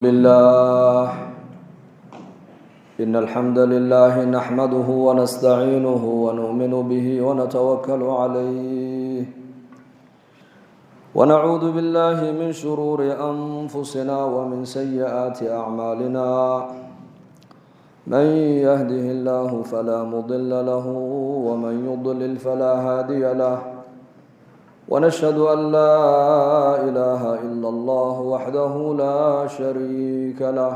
لله إن الحمد لله نحمده ونستعينه ونؤمن به ونتوكل عليه ونعوذ بالله من شرور أنفسنا ومن سيئات أعمالنا من يهده الله فلا مضل له ومن يضلل فلا هادي له ونشهد أن لا إله إلا الله وحده لا شريك له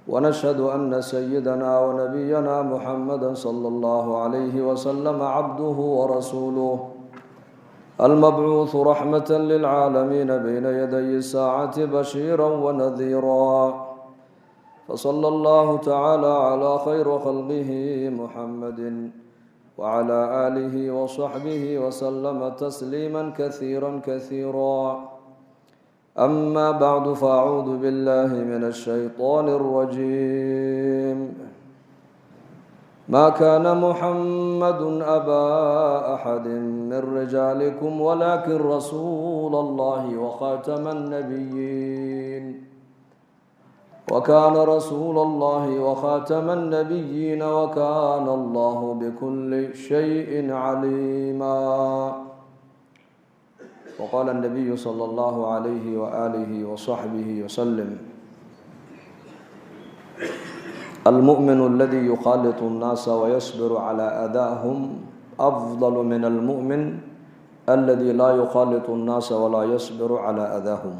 ونشهد أن سيدنا ونبينا محمدا صلى الله عليه وسلم عبده ورسوله المبعوث رحمة للعالمين بين يدي الساعة بشيرا ونذيرا فصلى الله تعالى على خير خلقه محمد وعلى آله وصحبه وسلم تسليما كثيرا كثيرا. أما بعد، فأعوذ بالله من الشيطان الرجيم. ما كان محمد أبا أحد من رجالكم ولكن رسول الله وخاتم النبيين وكان رسول الله وخاتم النبيين وكان الله بكل شيء عليما. وقال النبي صلى الله عليه وآله وصحبه وسلم: المؤمن الذي يخالط الناس ويصبر على أذاهم أفضل من المؤمن الذي لا يخالط الناس ولا يصبر على أذاهم،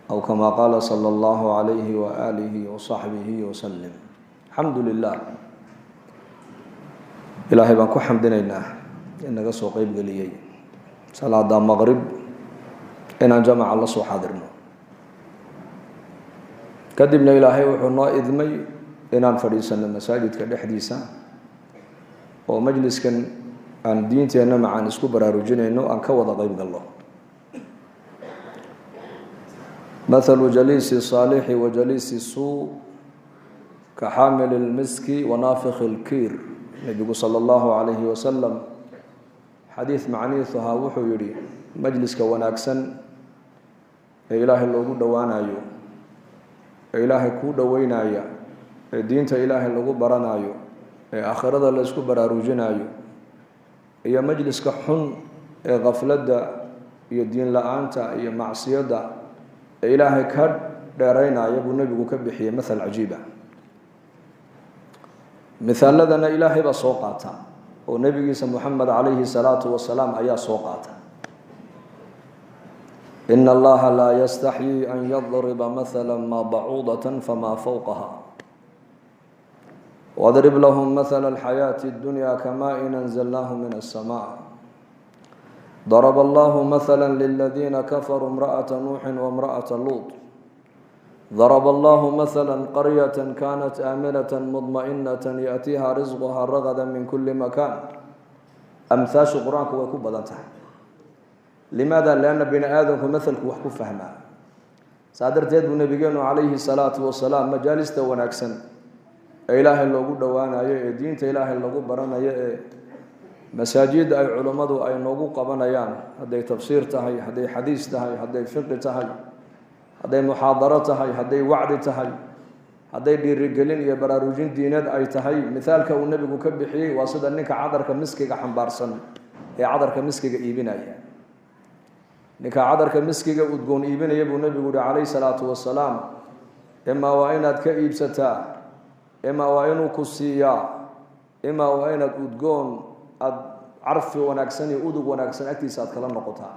أو كما قال صلى الله عليه وآله وصحبه وسلم. الحمد لله, Ilaahay baan ku xamdinaynaa inaga soo qeyb geliyey salaada maqrib inaan jamaca la soo xaadirno. Kadibna Ilaahay wuxuu noo idmay inaan fadhiisano masaajidka dhexdiisa oo majliskan aan diinteenna macaan isku baraarujinayno aan ka wada qeyb galno. Mathalu jaliisi saalixi wa jaliisi suu ka xaamili lmiski wa naafikhi lkiir. Nebigu sala allahu calayhi wasalam xadiis macnihiisu ahaa wuxuu yidhi: majliska wanaagsan ee Ilaahay loogu dhowaanayo, ee Ilaahay kuu dhoweynaya, ee diinta Ilaahay lagu baranayo, ee aakhirada la isku baraarujinayo, iyo majliska xun ee khafladda iyo diin la-aanta iyo macsiyadda ee Ilaahay ka dheeraynaya buu nebigu ka bixiyey mathal cajiiba. Mithaaladana Ilaahay baa soo qaata oo nebigiisa Moxamed calayhi salaatu wasalaam ayaa soo qaata. Ina Allaha laa yastaxyii an yadriba mathala ma bacuudatan fama fowqaha. Wadrib lahum mathala alxayaati addunya kamain anzalnaahu min alsama. Daraba allahu mathala liladiina kafaruu imra'ata Nuuxin waimra'ata Luut. ضرب الله مثلا قرية كانت آمنة مطمئنة يأتيها رزقها رغدا من كل مكان. Amhaashu Qur-aanku way ku badan tahay. Limaada? Lianna bini aadamku mathalku wax ku fahmaa. Saa darteed buu nabigeenu calayhi salaatu wasalaam majaalista wanaagsan ee Ilaahay loogu dhowaanayo, ee diinta Ilaahay lagu baranayo, ee masaajidda ay culummadu ay noogu qabanayaan, hadday tafsiir tahay, hadday xadiis tahay, hadday fiqi tahay, hadday muxaadaro tahay, hadday wacdi tahay, hadday dhiirigelin iyo baraarujin diineed ay tahay, mithaalka uu nebigu ka bixiyey waa sida ninka cadarka miskiga xambaarsan ee cadarka miskiga iibinaya. Ninka cadarka miskiga udgoon iibinaya buu nebigu yihi calayhi salaatu wasalaam: imaa waa inaad ka iibsataa, imaa waa inuu ku siiyaa, imaa waa inaad udgoon aada carfi wanaagsan iyo udug wanaagsan agtiisa aad kala noqotaa.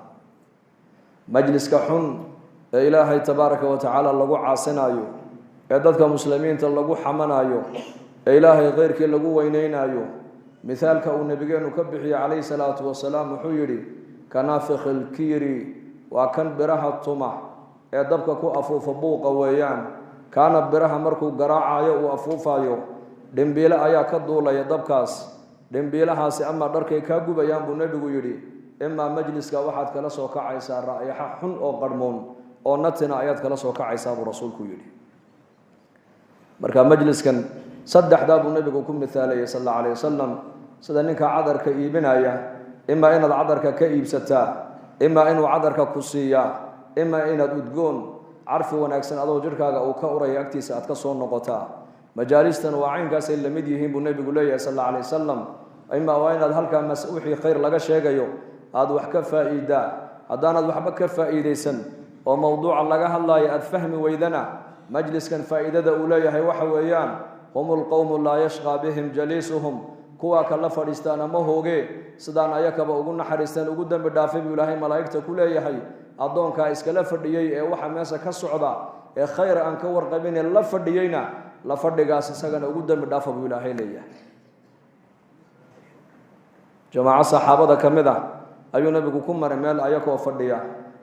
Majliska xun ee Ilaahay tabaaraka wa tacaala lagu caasinayo, ee dadka muslimiinta lagu xamanayo, ee Ilaahay keyrkii lagu weyneynayo, mithaalka uu nabigeenu ka bixiyey calayhi salaatu wasalaam wuxuu yidhi: kanaafikhi lkiiri, waa kan biraha tuma ee dabka ku afuufa buuqa weeyaan. Kaana biraha markuu garaacayo uu afuufayo, dhimbiile ayaa ka duulaya dabkaas. Dhimbiilahaasi ama dharkay kaa gubayaan buu nebigu yidhi, imaa majliska waxaad kala soo kacaysaa raayaxa xun oo qarhmoon oo natina ayaad kala soo kacaysaa buu rasuulku yidhi. Marka majliskan saddexdaa buu nebigu ku mithaalayay sal allahu alayh wasalam, sida ninka cadarka iibinaya: imaa inaad cadarka ka iibsataa, imaa inuu cadarka ku siiyaa, imaa inaad udgoon Carfi wanaagsan adoo jidhkaaga uu ka uraya agtiisa aad ka soo noqotaa. Majaalistan waa caynkaasay la mid yihiin buu nebigu leeyahay sal alla alay wasalam. Imaa waa inaad halkaa wixii khayr laga sheegayo aada wax ka faa'iidaa. Haddaanaad waxba ka faa'iidaysan oo mowduuca laga hadlaayo aada fahmi weydana, majliskan faa'iidada uu leeyahay waxa weeyaan hum lqowmu laa yashqaa bihim jaliisuhum, kuwaa kala fadhiistaana ma hoogee, sidaan ayakaba ugu naxariisteen ugu dembi dhaafay buu Ilaahay malaa'igta ku leeyahay. Addoonkaa iskala fadhiyey ee waxa meesha ka socda ee khayr aan ka warqabine la fadhiyeyna, la fadhigaas isagana ugu dembi dhaafa buu Ilaahay leeyahay. Jamaaco saxaabada ka mid ah ayuu nebigu ku maray meel ayakoo fadhiya.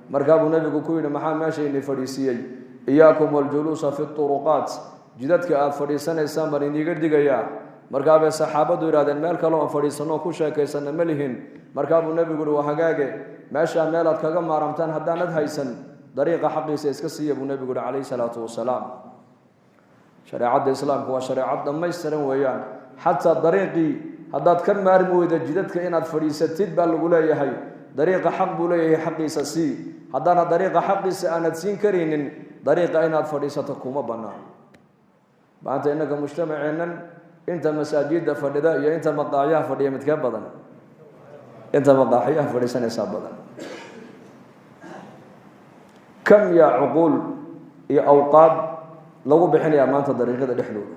Markaa buu nebigu ku yidhi: "Maxaa meesha ini fadhiisiiyey? Iyaakum waljuluusa fi turuqaat, jidadka aada fadhiisanaysaan baan iniiga digayaa." Markaa bay saxaabadu yidhahdeen: "Meel kale oon fadhiisanno ku sheekaysanna ma lihin." Markaa buu nebigu yihi: "Waa hagaage, meeshaa meelaad kaga maaramtaan haddaanad haysan, dariiqa xaqiisa iska siiya," buu nebigu yihi calayhi salaatu wasalaam. Shareecadda Islaamku waa shareecad dhammaystiran weeyaan. Xataa dariiqii haddaad ka maarmi weyda jidadka inaad fadhiisatid baa lagu leeyahay, dariiqa xaq buu leeyahay, xaqiisa sii. Haddaana dariiqa xaqiisa aanad siin karaynin, dariiqa inaad fadhiisato kuma bannaan. Maanta innaka mujtamaceennan inta masaajidda fadhida iyo inta maqaaxyaha fadhiya midkee badan? Inta maqaaxyaha fadhiisanaysaa badan. Kam yaa cuquul iyo awqaad lagu bixinayaa maanta dariiqyada dhexdooda?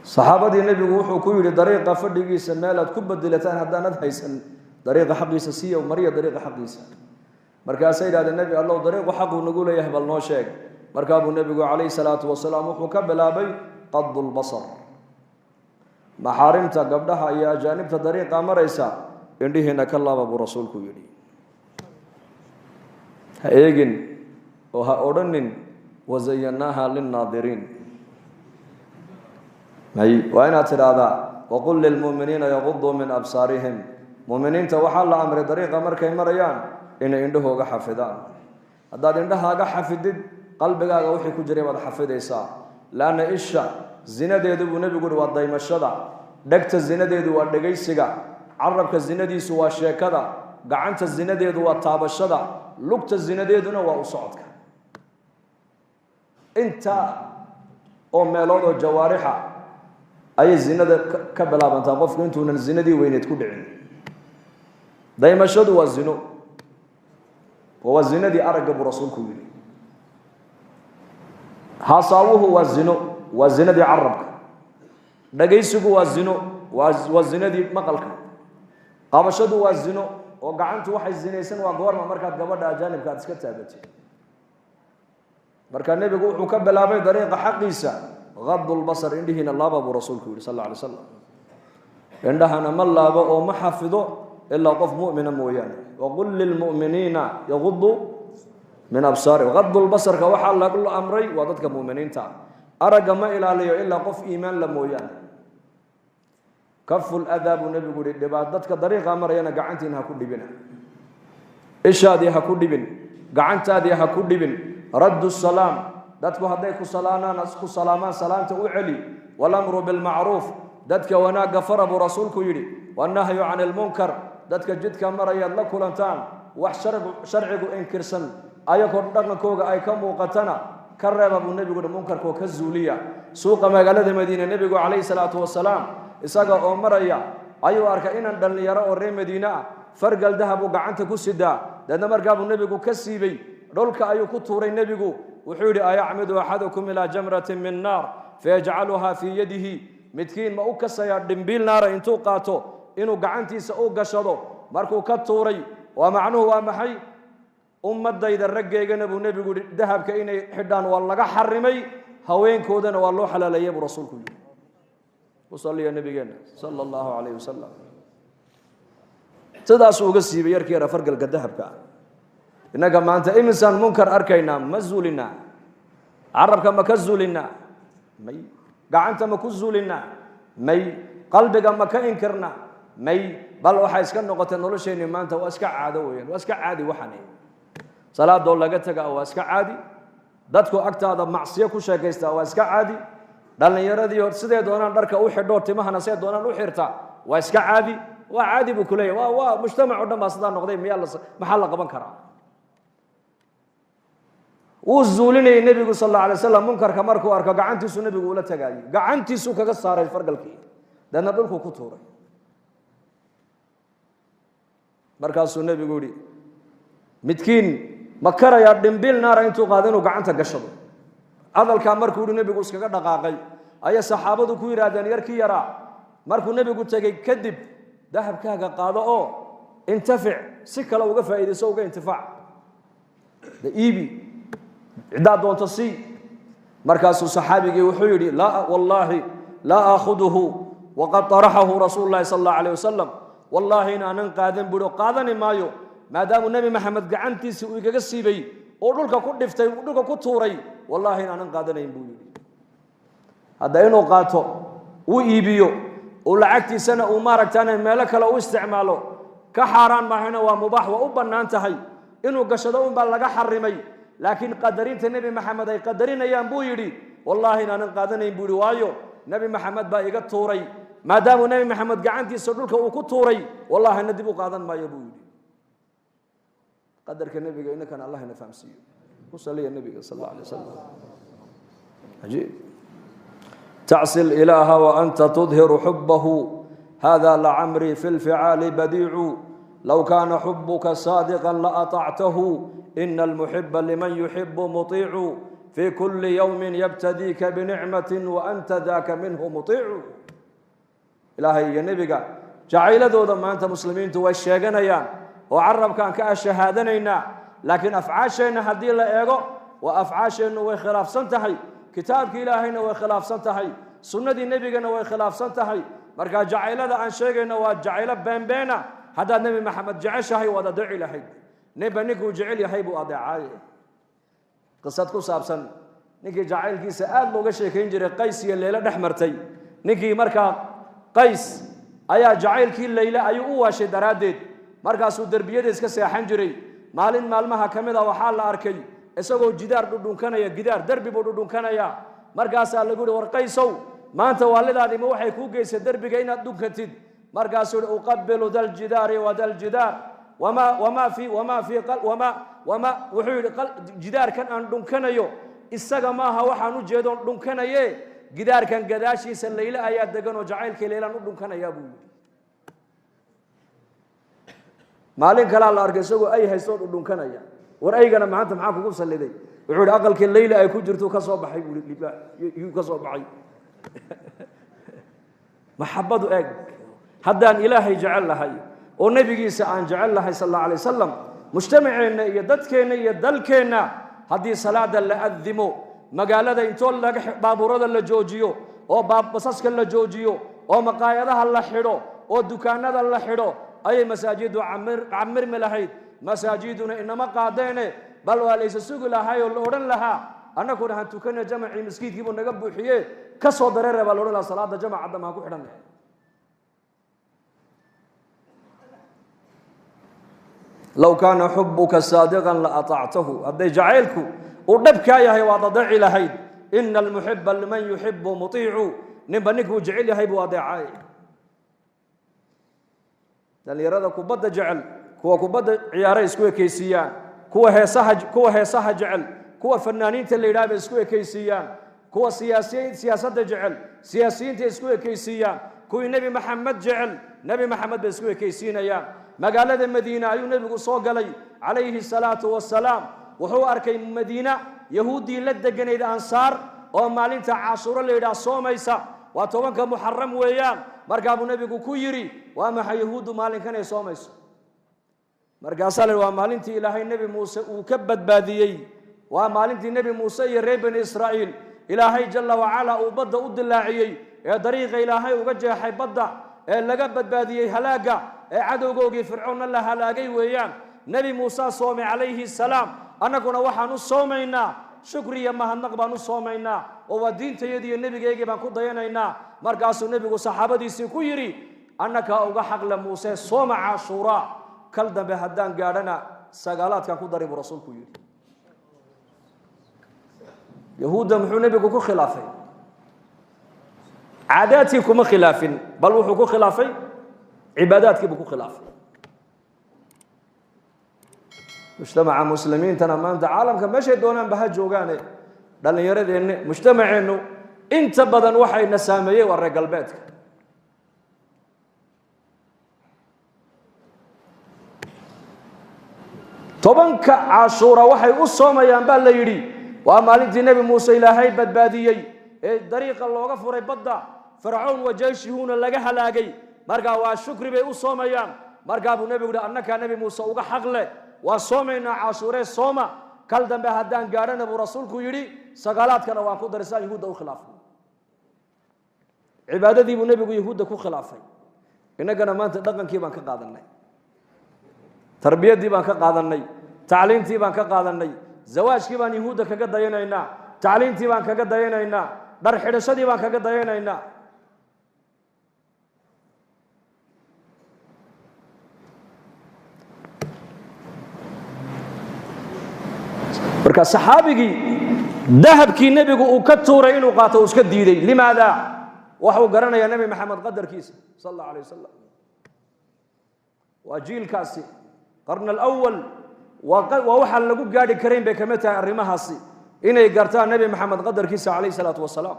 Saxaabadii nebigu wuxuu ku yidhi: "Dariiqa fadhigiisa meelaad ku bedelataan haddaanad haysan, dariiqa xaqiisa siiya, mariya dariiqa xaqiisa." Markaasay yidhahdeen: "Nebi Allow, dariiqu xaquu nagu leeyahay bal noo sheeg." Markaa buu nebigu calayhi salaatu wasalaam wuxuu ka bilaabay qadu lbasar, maxaarimta gabdhaha iyo ajaanibta dariiqa maraysa indhihiina ka laaba buu rasuulku yidhi. Ha eegin oo ha odhanin "wazayanaaha linnaadiriin". May, waa inaad tidhaahdaa "waqul lilmu'miniina yaquduu min absaarihim". Mu'miniinta waxaa la amray dariiqa markay marayaan inay indhahooga xafidaan. Haddaad indhahaaga xafidid, qalbigaaga wixii ku jiray baad xafidaysaa. Laanna isha zinadeedu buu nebigu uhi waa daymashada, dhegta zinadeedu waa dhegaysiga, carabka zinadiisu waa sheekada, gacanta zinadeedu waa taabashada, lugta zinadeeduna waa u socodka. Intaa oo meelood oo jawaarixa ayay zinada ka bilaabantaa qofku intuunan zinadii weyneed ku dhicin. Daymashadu waa zino oo waa zinadii aragga buu rasuulku yidhi. Haasaawuhu waa zino, waa zinadii carabka. Dhagaysigu waa zino, waa zinadii maqalka. Qabashadu waa zino, oo gacantu waxay zinaysan waa goorma? Markaad gabadha ajaanibka aad iska taabatid. Marka nebigu wuxuu ka bilaabay dariiqa xaqiisa qadu lbasar, indhihiina laaba buu rasuulku yihi sal alla alay slam. Indhahana ma laabo oo ma xafido ilaa qof mu'mina mooyaane. Waqul lilmu'miniina yaguduu min absaari. Qadulbasarka waxaa lagu amray waa dadka mu'miniinta. Aragga ma ilaaliyo ilaa qof iimaan la mooyaane. Kafu ladaa buu nebigu yihi, dhibaat dadka dariiqa marayana gacantiina ha ku dhibina, ishaadii ha ku dhibin, gacantaadii ha ku dhibin. Raddu salaam, dadku hadday ku salaanaan, ku salaamaan, salaamta u celi. Walamru bilmacruuf, dadka wanaagga fara buu rasuulku yidhi. Wannahyu can ilmunkar, dadka jidka marayaad la kulantaan wax sharcigu inkirsan ayagoo dhaqankooga ay ka muuqatana ka reeba buu nebigu yihi, munkarkoo ka zuuliya. Suuqa magaalada Madiine nebigu calayhi salaatu wasalaam isaga oo maraya ayuu arkay inan dhallinyaro oo reer Madiine ah fargal dahab uu gacanta ku sidaa. Deedna markaa buu nebigu ka siibay, dhulka ayuu ku tuuray. Nebigu wuxuu yidhi: "Ayacmidu axadukum ilaa jamratin min naar fayajcaluhaa fii yadihi?" Midkiin ma u kasayaa dhimbiil naara intuu qaato inuu gacantiisa u gashado? Markuu ka tuuray, waa macnuhu waa maxay? Ummadayda raggeygana buu nebigu yihi dahabka inay xidhaan waa laga xarimay, haweenkoodana waa loo xalaaleeyey buu rasuulku yidhi. Ku salliya nabigeena sala allahu calayhi wasalam. Sidaasuu uga siibay yarkii yara fargalka dahabka ah. Innaga maanta imisaan munkar arkaynaa? Ma zuulinaa? Carabka ma ka zuulinaa? May. Gacanta ma ku zuulinaa? May. Qalbiga ma ka inkirna? May. Bal waxay iska noqotay nolosheenni maanta waa iska caado weeyaan, waa iska caadi. Waxani salaadoo laga tagaa waa iska caadi, dadku agtaada macsiyo ku sheekaystaa waa iska caadi, dhallinyaradii siday doonaan dharka u xidhoo timahana siday doonaan u xirta waa iska caadi. Waa caadi buu kuleeyahy. Waa mujtamac o dhan baa sidaa noqday. Miyaa la maxaa la qaban karaa? Wuu zuulinayay nebigu sal alla alay slam munkarka markuu arko, gacantiisuu nebigu ula tagaayey, gacantiisuu kaga saaray fargalkii, deedna dhulkuu ku tuuray. Markaasuu nebigu yihi, midkiin ma karayaa dhimbil naara intuu qaado inuu gacanta gashado? Hadalkaa markuu yihi nebigu iskaga dhaqaaqay, ayay saxaabadu ku yidhaahdeen, yarkii yaraa markuu nebigu tegey kadib, dahabkaaga qaado oo intafic, si kale uga faa'iidayso, uga intifaac, de iibi, ciddaa doonto sii. Markaasuu saxaabigii wuxuu yidhi, laa wallaahi laa aakhuduhu waqad طaraxahu rasuulu llahi sal allahu alayh wasalam, wallaahi in aanan qaadan buuhi oo qaadani maayo, maadaamuu nebi Maxamed gacantiisii uu igaga siibay oo dhulka ku dhiftay, uu dhulka ku tuuray, wallaahi in aanan qaadanayn buu yidhi. Hadda inuu qaato, uu iibiyo, uu lacagtiisana uu maaragtaane meelo kale u isticmaalo ka xaaraan maahayna, waa mubaax, waa u bannaan tahay. Inuu gashado unbaa laga xarimay, laakiin qadarinta nebi Maxamed ay qadarinayaan buu yidhi, wallaahi inaanan qaadanayn buu yidhi, waayo nebi Maxamed baa iga tuuray, maadaamuu nebi Maxamed gacantiisa dhulka uu ku tuuray, wallahina dib u qaadan maayo buu yidhi. Qadarka nebiga inankan allah ina fahamsiiyo. Ku saliya nebiga sal alla alay wasalam. Cajiib. Tacsi ilaaha waanta tudhiru xubahu, hada lacamrii fi lficaali badiicu, low kaana xubuka saadiqa laatactahu, ina almuxiba liman yuxibu muطiicu, fii kuli yowmi yabtadiika binicmati waanta daka minhu muطiicu. Ilaahay iyo nebiga jacayladooda maanta muslimiintu way sheeganayaan oo carabkaan ka ashahaadanaynaa, laakiin afcaasheenna haddii la eego, waa afcaasheennu way khilaafsan tahay, kitaabki Ilaahayna way khilaafsan tahay, sunnadii nebigana way khilaafsan tahay. Markaa jacaylada aan sheegayno waa jacaylo beenbeena. Haddaad nebi Maxamed jeceshahay, waad adeeci lahayd. Ninba ninkuu jecel yahay buu adeecaaye. Qisad ku saabsan ninkii jacaylkiisa aada looga sheekayn jiray, Qays iyo Leyle dhex martay. Ninkii markaa Qays ayaa jacaylkii Leyle ayuu u waashay daraaddeed, markaasuu derbiyada iska seexan jiray. Maalin maalmaha ka mid a waxaa la arkay isagoo jidaar dhudhunkanaya, gidaar derbi buu dhudhunkanaya. Markaasaa lagu yihi, war Qaysow, maanta waalidaadima waxay kuu geysay derbiga inaad dhunkatid? Markaasuu yihi, uqabilu daljidaari wa daljidaar wama wamaa fi wamaa fi wama wama. Wuxuu yidhi, jidaarkan aan dhunkanayo isaga maaha waxaan u jeedoon dhunkanaye, gidaarkan gadaashiisa Layle ayaa degan oo jacaylkii Leylaan u dhunkanayaa buu yidhi. Maalin kalaa la arkay isagoo ay haystoo dhudhunkanaya. War aygana maanta maxaa kugu salliday? Wuxuu yidhi, aqalkii Leyla ay ku jirto ka soo baxay buu, yuu ka soo baxay. Maxabadu eeg, haddaan Ilaahay jecel lahay oo nebigiisa aan jecel lahay sal alla alay wasalam, mujtamaceenna iyo dadkeenna iyo dalkeenna haddii salaada la adimo, magaalada intoo laga baabuurada la joojiyo oo basaska la joojiyo oo maqaayadaha la xidho oo dukaanada la xidho, ayay masaajidu camirmi lahayd. Masaajiduna inama qaadeene, bal waa laysa sugi lahaay oo la odhan lahaa, annaguna han tukana, jamacii maskiidkiibuu naga buuxiye, ka soo dareere baa la odhan lahaa, salaada jamaca dambe han ku xidhanay. Low kaana xubuka saadiqan la aطactahu, hadday jacaylku uu dhabkaa yahay, waad adeeci lahayd. Ina almuxiba liman yuxibu muطiicu, ninba ninkuu jecel yahay buu adeecay. Dhallinyarada kubadda jecel, kuwa kubadda ciyaaray isku ekaysiiyaan, kuwa heesaha jecel, kuwa fanaaniinta la yidhaha bay isku ekaysiiyaan, kuwa siyaasiyiin siyaasadda jecel siyaasiyiinta isku ekaysiiyaan, kuwii nebi Maxamed jecel nebi Maxamed bay isku ekaysiinayaan. Magaalada Madiine ayuu nebigu soo galay calayhi salaatu wasalaam. Wuxuu arkay Madiina yahuuddii la deganayd ansaar oo maalinta Cashuuro la yidhaah soomaysa, waa 10-ka Muxaram weeyaan. Markaa buu nebigu ku yidhi, waa maxay yahuuddu maalinkan ay soomayso? Markaasaa la yidhi, waa maalintii Ilaahay nebi Muuse uu ka badbaadiyey, waa maalintii nebi Muuse iyo reer Bani Israa'iil Ilaahay jalla wacala uu badda u dilaaciyey ee dariiqa Ilaahay uga jeexay badda ee laga badbaadiyey halaagga ee cadowgoogii Fircoonna la halaagay weeyaan. Nebi Muuse soomay calayhi salaam, annaguna waxaan u soomaynaa shukri iyo mahadnaq baan u soomaynaa, oo waa diintayadii iyo nebigeygii baan ku dayanaynaa. Markaasuu nebigu saxaabadiisii ku yidhi, annakaa uga xaqle Muuse, sooma Cashuuraa. Kal dambe haddaan gaadhana sagaalaadkan ku dari buu rasuulku yidhi. Yahuudda muxuu nebigu ku khilaafay? Caadaadkii kuma khilaafin, bal wuxuu ku khilaafay cibaadaadkii buu ku khilaafay. Mujtamaca muslimiintana maanta caalamka meeshay doonaanba ha joogaane, dhallinyaradeenna, mujtamaceennu inta badan waxayna saameeyey waa reer galbeedka. Tobanka Cashuura waxay u soomayaan baa la yidhi waa maalintii Nebi Muuse Ilaahay badbaadiyey ee dariiqa looga furay badda, Fircawn wa jeyshihuuna laga halaagay. Markaa waa shukri bay u soomayaan. Markaa buu nebigu yihi, annakaa Nebi Muuse uga xaq leh, waa soomaynaa Cashuuree, sooma. Kal dambe haddaan gaadhana, buu rasuulku yidhi, sagaalaadkana waan ku daray si aan Yuhuudda u khilaafay. Cibaadadii buu nebigu Yahuudda ku khilaafay. Innagana maanta dhaqankii baan ka qaadanay, tarbiyaddii baan ka qaadanay, tacliintii baan ka qaadanay, zawaajkii baan Yahuudda kaga dayanaynaa, tacliintii baan kaga dayanaynaa, dhar xidhashadii baan kaga dayanaynaa. Marka saxaabigii dahabkii nebigu uu ka tuuray inuu qaato uu iska diiday. Limaada? Waxuu garanayaa Nebi Maxamed qadarkiisa sal allahu alay wasalam. Waa jiilkaasi qarn alawal, waa waxaan lagu gaadhi karayn bay kamid tahay arrimahaasi, inay gartaan Nebi Maxamed qadarkiisa calayh isalaatu wasalaam.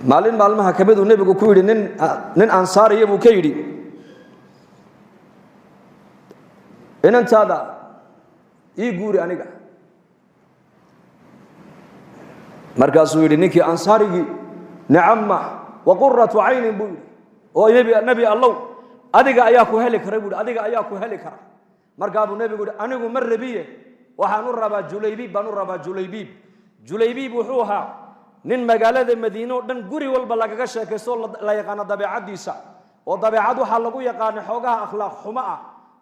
Maalin maalmaha ka mid uu nebigu ku yidhi nin ansaariya buu ka yidhi, inantaada ii guuri aniga. Markaasuu yidhi ninkii ansaarigii, nicama wa quratu caynin, buu yidhi, oo nebi Allow, adiga ayaa ku heli kara, buu yidhi, adiga ayaa ku heli kara. Markaa buu nebigu yidhi, anigu ma rabiye, waxaan u rabaa Julaybiib baan u rabaa. Julaybiib, Julaybiib wuxuu ahaa nin magaalada Madiine oo dhan guri walba lagaga sheekaysto, la yaqaano dabeecaddiisa, oo dabeecad waxaa lagu yaqaanay xoogaha akhlaaq xumo ah.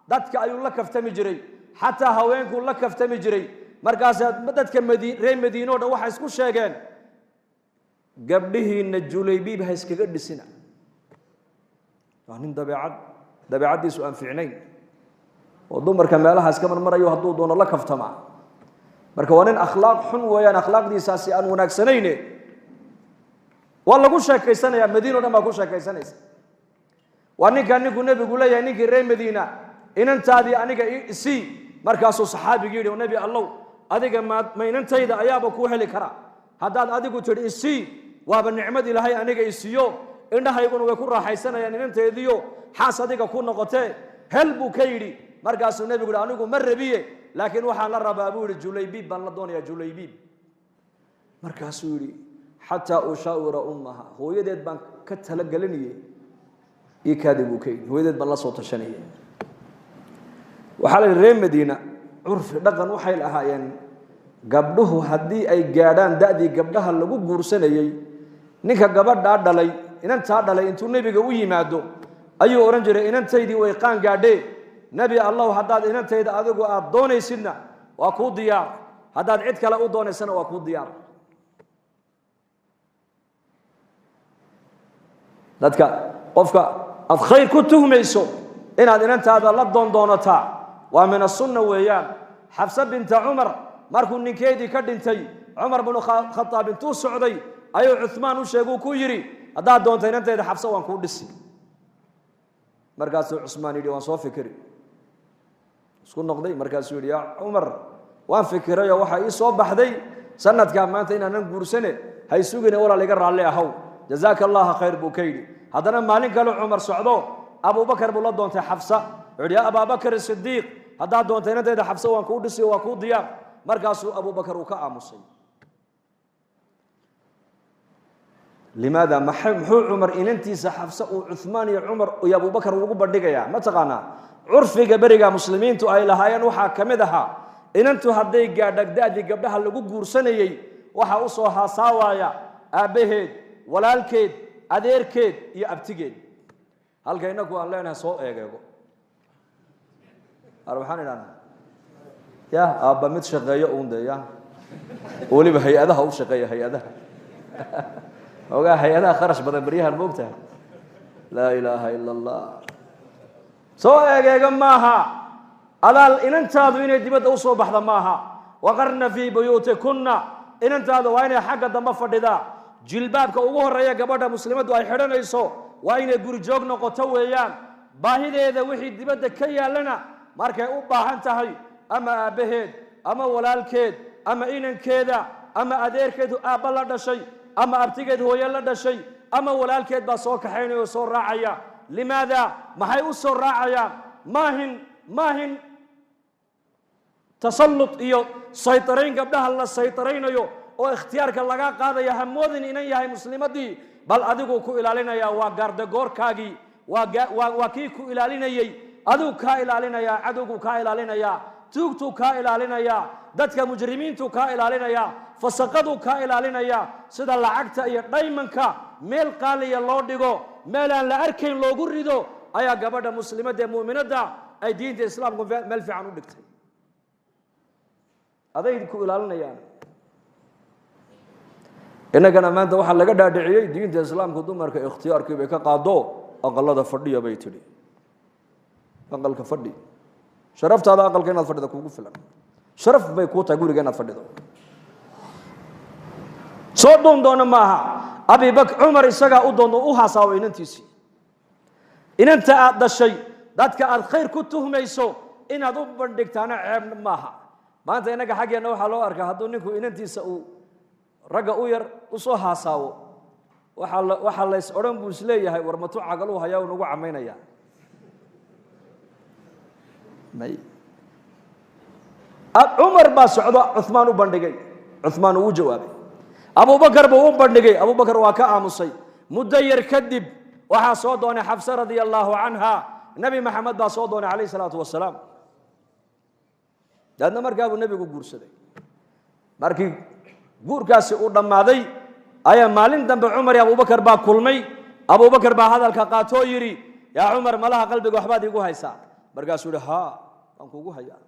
Dadka ayuu la kaftami jiray, xataa haweenkuu la kaftami jiray. Markaasaa dadka reer Madiine o dhan waxay isku sheegeen, gabdhihiinna Julaybiib ha iskaga dhisina, waa nin dabeecaddiisu aan fiicnayn oo dumarka meelaha iska marmarayo, hadduu doono la kaftamaa. Marka waa nin akhlaaq xun weeyaan, akhlaaqdiisaasi aan wanaagsanayne. Waa lagu sheekaysanaya, Madiina o dhan baa ku sheekaysanaysa. Waa ninkaa ninkuu nebigu leeyahay, ninkii reer Madiina, inantaadii aniga isii. Markaasuu saxaabigii yidhi, nebi Allow, adiga ma inantayda ayaaba kuu heli karaa? Haddaad adigu tidhi isii, waaba nicmad Ilaahay aniga isiiyo, indhahayguna way ku raaxaysanayaan inanteediyo xaas adiga ku noqotee, hel, buu ka yidhi. Markaasuu nebigu yihi, anigu ma rabiye, laakiin waxaan la rabaa, buu yidhi, Julaybiib baan la doonayaa, Julaybiib. Markaasuu yidhi, xataa ushaawira ummaha, hooyadeed baan ka talagelinayey, ii kaadi, buu ka yidhi, hooyadeed baan la soo tashanayay. Waxaa la yidhi reer Madiina curfi dhaqan waxay lahaayeen, gabdhuhu haddii ay gaadhaan da'dii gabdhaha lagu guursanayey, ninka gabadhaa dhalay, inantaa dhalay, intuu nebiga u yimaado ayuu odhan jiray, inantaydii way qaan gaadhee, nebi Allow, haddaad inantayda adigu aada doonaysidna waa kuu diyaar, haddaad cid kale u doonaysana waa kuu diyaar. Dadka qofka aad khayr ku tuhmayso inaad inantaada la doondoonataa waa min asunna weeyaan. Xafse binta Cumar markuu ninkeedii ka dhintay, Cumar binu Khadaab intuu socday ayuu Cuhmaan u sheeguu ku yidhi, haddaad doonto inantayda Xafse waan kuu dhisi. Markaasuu Cusmaan yidhi, waan soo fikiri. Isku noqday, markaasuu yidhi, yaa Cumar, waan fikirayoo waxaa ii soo baxday sanadkaa maanta inaanan guursane, hay sugine, walaal iga raalli ahow, jazaaka Allaha khayr, buu ka yidhi. Haddana maalin kale Cumar socdo, Abubakar buu la doontay Xafsa. Wuxuu yidhi, yaa Abaabakar Sidiiq, haddaad doonto inantayda Xafsa waan kuu dhisi, waa kuu diyaar. Markaasuu Abubakar uu ka aamusay. Limaada? Muxuu Cumar inantiisa Xafse uu Cuhmaan iyo Cumar iyo Abubakar ugu bandhigayaa? Ma taqaanaa? Curfiga beriga muslimiintu ay lahaayeen waxaa ka mid ahaa, inantu hadday gaadha da'dii gabdhaha lagu guursanayey, waxaa u soo haasaawaaya aabbaheed, walaalkeed, adeerkeed iyo abtigeed. Halka innaku aan leenahay soo eegeego. Ar waxaan idhahnaa, ya aabba mid shaqeeyo uun dee, ya weliba hay-adaha u shaqeeya, hay-adaha ogaa, hay-adaha kharash badan beryahan, moogtahay. Laa ilaaha ila Allah. Soo eegeega maaha adaal inantaadu inay dibadda usoo baxda maaha. Waqarna fii buyuutikunna. Inantaadu waa inay xagga dambe fadhidaa. Jilbaabka ugu horeeya gabadha muslimaddu ay xidhanayso Waa inay gurijoog noqoto weeyaan. Baahideeda wixii dibadda ka yaallana markay u baahan tahay, ama aabbaheed ama walaalkeed ama inankeeda ama adeerkeed aabba la dhashay ama abtigeed hooye la dhashay ama walaalkeed baa soo kaxaynaya oo soo raacaya. Limaada? Maxay u soo raacayaan? Maahin tasallut iyo saytarayn gabdhaha la saytaraynayo oo ikhtiyaarka laga qaadaya. Hamoodin inan yahay muslimadii, bal adiguu ku ilaalinayaa. Waa gaardagoorkaagii, waa kii ku ilaalinayey. Adigu kaa ilaalinayaa, cadowguu kaa ilaalinayaa, tuugtuu kaa ilaalinayaa, dadka mujrimiintuu kaa ilaalinayaa, fasaqaduu kaa ilaalinayaa. Sida lacagta iyo dhaymanka meel qaaliya loo dhigo, meel aan la arkayn loogu rido, ayaa gabadha muslimadda ee mu'minadda ay diinta islaamku meel fiican u dhigtay. Aday ku ilaalinayaan. Innagana maanta waxaa laga dhaadhiciyey diinta islaamku dumarka ikhtiyaarkii bay ka qaado, aqalada fadhiya bay tidhi. Aqalka fadhi, sharaftaada aqalka inaad fadhida kugu filan, sharaf bay kuu tahay guriga inaad fadhido. Soo doon doona maaha. Abibakr, Cumar isagaa u doono, u hasaawo inantiisii. Inanta aad dhashay dadka aad khayr ku tuhmayso inaad u bandhigtaana ceeb maaha. Maanta innaga xaggeenna waxaa loo arkaa hadduu ninku inantiisa uu ragga u yar usoo haasaawo, waxaa lays odhan buu isleeyahay, war matu cagaluu hayaa uu nagu camaynaya. May, Cumar baa socdo, Cuhmaan u bandhigay, Cuhmaan uu u jawaabay. Abubakar buu u bandhigay, Abubakar waa ka aamusay. Muddo yar kadib waxaa soo doonay Xafsa radia allaahu canha. Nebi Maxamed baa soo doonay calayh isalaatu wasalaam. Daadna markaa buu nebigu guursaday. Markii guurkaasi uu dhammaaday ayaa maalin dambe Cumar iyo Abubakar baa kulmay. Abubakar baa hadalka qaatoo yidhi, yaa Cumar, malaha qalbiga waxbaad iigu haysaa. Markaasuu yihi, haa, waan kuugu hayaa.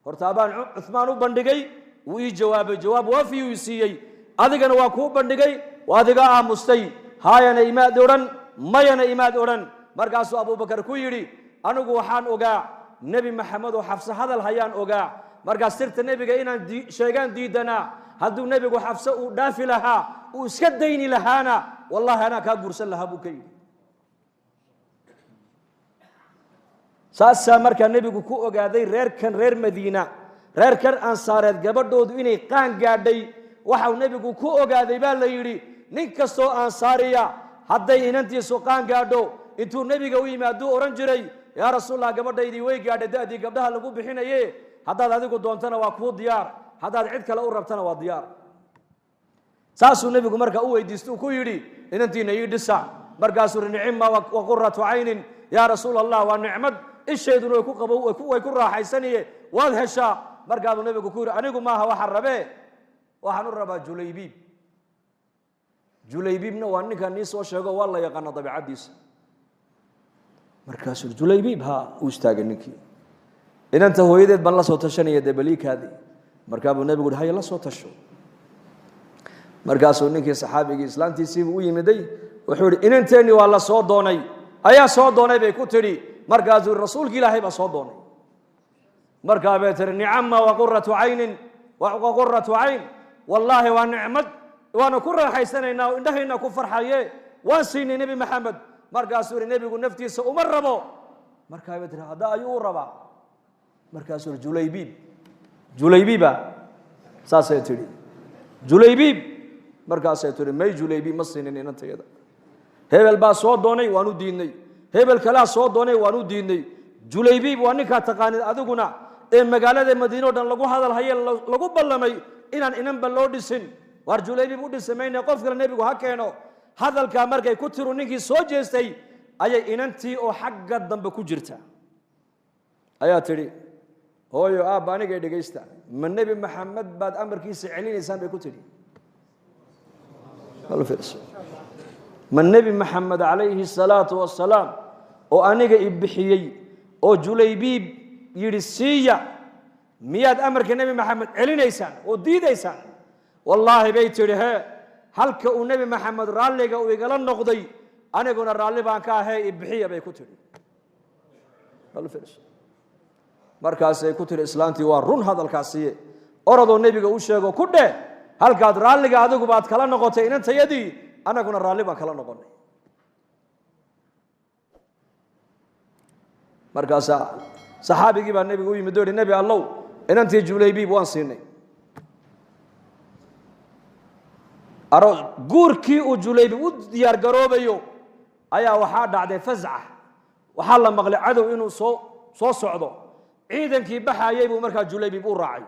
Horta abaan Cuhmaan u bandhigay, wuu ii jawaabay, jawaab waafiyuu i siiyey. Adigana waa kuu bandhigay, waad iga aamustay, haayana imaad odhan, mayana imaad odhan. Markaasuu Abubakar ku yidhi, anigu waxaan ogaa Nebi Maxamed oo Xafse hadal hayaan ogaa. Markaas sirta nebiga inaan sheegaan diidanaa. Hadduu nebigu Xafse uu dhaafi lahaa, uu iska dayni lahaana, wallahi anaa kaa guursan lahaa, buu ka yidhi. Saasaa markaa nebigu ku ogaaday reerkan reer Madiina, reerkan Ansaareed, gabadhoodu inay qaan gaadhay. Waxau nebigu ku ogaaday baa la yidhi, nin kastoo Ansaariya hadday inantiisu qaan gaadho, intuu nebiga u yimaaduu odhan jiray, yaa Rasuulallah, gabadhaydii way gaadhay da'dii gabdhaha lagu bixinaye, haddaad adigu doontana waa kuu diyaar, haddaad cid kale u rabtana waa diyaar. Saasuu nebigu markaa u weydiistay, uu ku yidhi, inantiina ii dhisa. Markaasuu yidhi, nicima wa quratu caynin yaa Rasuul Allah, waa nicmad isheeduna way ku qabo, way ku raaxaysanaye, waad heshaa. Markaasuu nebigu ku yidhi, anigu maaha waxaan rabee, waxaan u rabaa Julaybiib. Julaybiibna waa ninkan nii soo sheego, waa la yaqaana dabeicaddiisa. Markaasuu Julaybiib ha uu istaagay ninkii. Inanta hooyadeed baan la soo tashanaya dee, baliikaadii. Markaa buu nebigu yidhi, haya, la soo tasho. Markaasuu ninkii saxaabigii islaantiisiibuu u yimiday, wuxuu yidhi, inanteennii waa la soo doonay. Ayaa soo doonay, bay ku tidhi. Markaasuu yidhi, rasuulki Ilaahay baa soo doonay. Markaa bay tihi, nicama wa quratu caynin wa quratu cayn, wallaahi waa nicmad, waanu ku raaxaysanaynaa oo indhahayna ku farxaye, waan siinay Nebi Maxamed. Markaasuu yidhi, nebigu naftiisa uma rabo. Markaa bay tihi, hadda ayuu u rabaa? Markaasuu yidhi, Julaybiib. Julaybiiba? Saasay tidhi. Julaybiib. Markaasay tihi, may, Julaybiib ma siinin inantayada. Hebel baa soo doonay, waan u diidnay. Hebel kalaa soo doonay, waan u diidnay. Julaybiib waa ninkaa taqaanid adiguna ee magaalada Madiine o dhan lagu hadal haye, lagu ballamay inaan inanba loo dhisin. Waar Julaybiib u dhisi mayne, qof kale nebigu ha keeno. Hadalkaa markay ku tiru ninkii soo jeestay, ayay inantii oo xagga dambe ku jirta ayaa tidhi, hooyo, aabba, anigay dhegaysta, ma Nebi Maxamed baad amarkiisa celinaysaan, bay ku tidhi. Bal fiirso. Ma Nebi Maxamed calayhi salaatu wasalaam oo aniga i bixiyey oo Julaybiib yidhi siiya, miyaad amarka Nebi Maxamed celinaysaan oo diidaysaan? Wallaahi, bay tidhi, hee, halka uu Nebi Maxamed raalliga uu igala noqday aniguna raalli baan ka ahee, i bixiya, bay ku tidhi. Bal fiirso. Markaasay ku tidhi islaantii, waa run hadalkaasiye, orodoo nebiga u sheego, ku dheh, halkaad raalliga adigu baad kala noqotay inantayadii, annaguna raalli baan kala noqonay. Markaasaa saxaabigii baa nebigu u yimid oo yidhi nebi allow inantii Julaybiib waan siinay. Guurkii uu Julaybiib u diyaar garoobayo ayaa waxaa dhacday fasca, waxaa la maqlay cadow inuu soo socdo. Ciidankii baxayay buu markaa Julaybiib u raacay.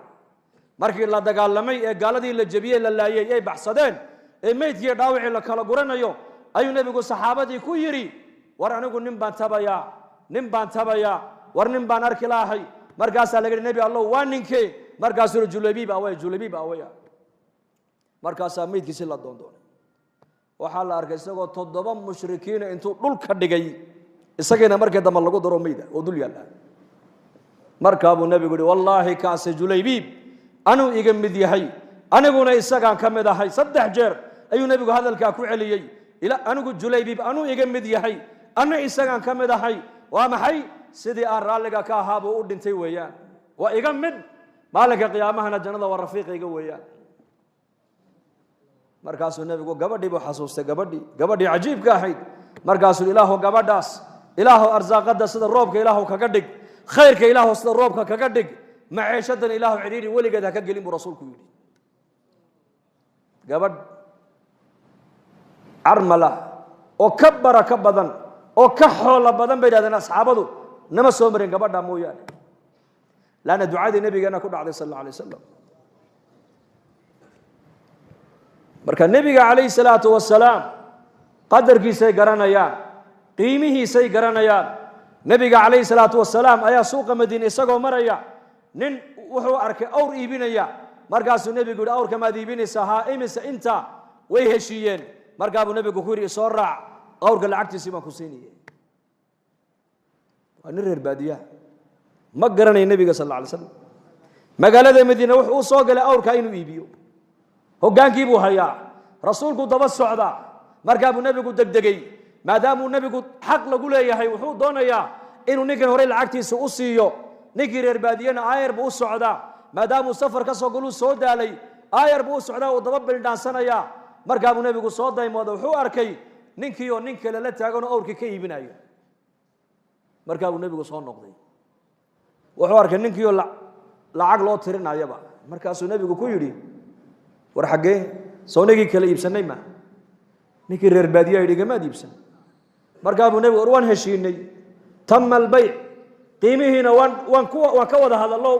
Markii la dagaalamay ee gaaladii la jebiyey la laayay ay baxsadeen ee meydkii dhaawacii la kala guranayo ayuu nebigu saxaabadii ku yidhi war anigu nin baan tabayaa, nin baan tabayaa, war nin baan arki lahay. Markaasaa laga yidhi nebi allow waa ninkee? Markaasuu yidhi Julaybiib awaya, Julaybiib awaya. Markaasaa meydkiisi la doondoonay. Waxaa la arkay isagoo 7 mushrikiina intuu dhulka dhigay, isagiina markii dambe lagu daro meyda oo dul yaalla. Markaa buu nebigu yidhi wallaahi kaasi Julaybiib anuu iga mid yahay, aniguna isagaan ka mid ahay. 3 jeer ayuu nebigu hadalkaa ku celiyey, anigu Julaybiib anuu iga mid yahay, anna isagaan ka mid ahay. Waa maxay? Sidii aan raalliga ka ahaa buu u dhintay weeyaan, waa iga mid, maalinka qiyaamahana jannada waa rafiiqayga weeyaan. Markaasuu nebigu gabadhii buu xasuustay, gabadhii cajiibka ahayd. Markaasuu ilaahu gabadhaas, ilaahu arsaaqada sida roobka ilaahu kaga dhig, khayrka ilaahu sida roobka kaga dhig, maciishadan ilaahu cidhiidhi weligeed ha ka gelin buu rasuulku yidhi. Gabadh carmala oo ka barako badan oo ka xoolo badan bay yidhahdeen asxaabadu, nama soo marin gabadha mooyaane, laanna ducadii nabigeena ku dhacday sal alla alay wasalam. Marka nebiga calayhi salaatu wasalaam qadarkiisay garanayaan, qiimihiisay garanayaan. Nebiga calayhi salaatu wasalaam ayaa suuqa Madiine isagoo maraya, nin wuxuu arkay awr iibinaya. Markaasuu nebigu yidhi awrka maad iibinaysaa? Haa. Imise inta? Way heshiiyeen. Markaa buu nebigu ku yidhi isoo raac, awrka lacagtiisii baan ku siinayay. Waa nin reer baadiyaha, ma garanayo nebiga sal alla alay slam. Magaalada Madiine wuxuu u soo galay awrkaa inuu iibiyo, hoggaankii buu hayaa, rasuulku daba socdaa. Markaa buu nebigu degdegay, maadaamuu nebigu xaq lagu leeyahay, wuxuu doonayaa inuu ninkan horey lacagtiisa u siiyo. Ninkii reer baadiyena aayar buu u socdaa, maadaamuu safar ka soo galuu soo daalay, aayar buu u socdaa, uu daba bildhaansanayaa. Markaa buu nebigu soo daymooda, wuxuu arkay ninkii oo nin kale la taaganoo awrkii ka iibinayo. Markaa buu nebigu soo noqday, wuxuu arkay ninkii oo lacag loo tirinayaba. Markaasuu nebigu ku yidhi war xaggee soo nigii kala iibsanay ma? Ninkii reer baadiyaha yidhi gamaad iibsan. Markaa buu nebigu war waan heshiinay, tama albayc, qiimihiina waan ka wada hadallo,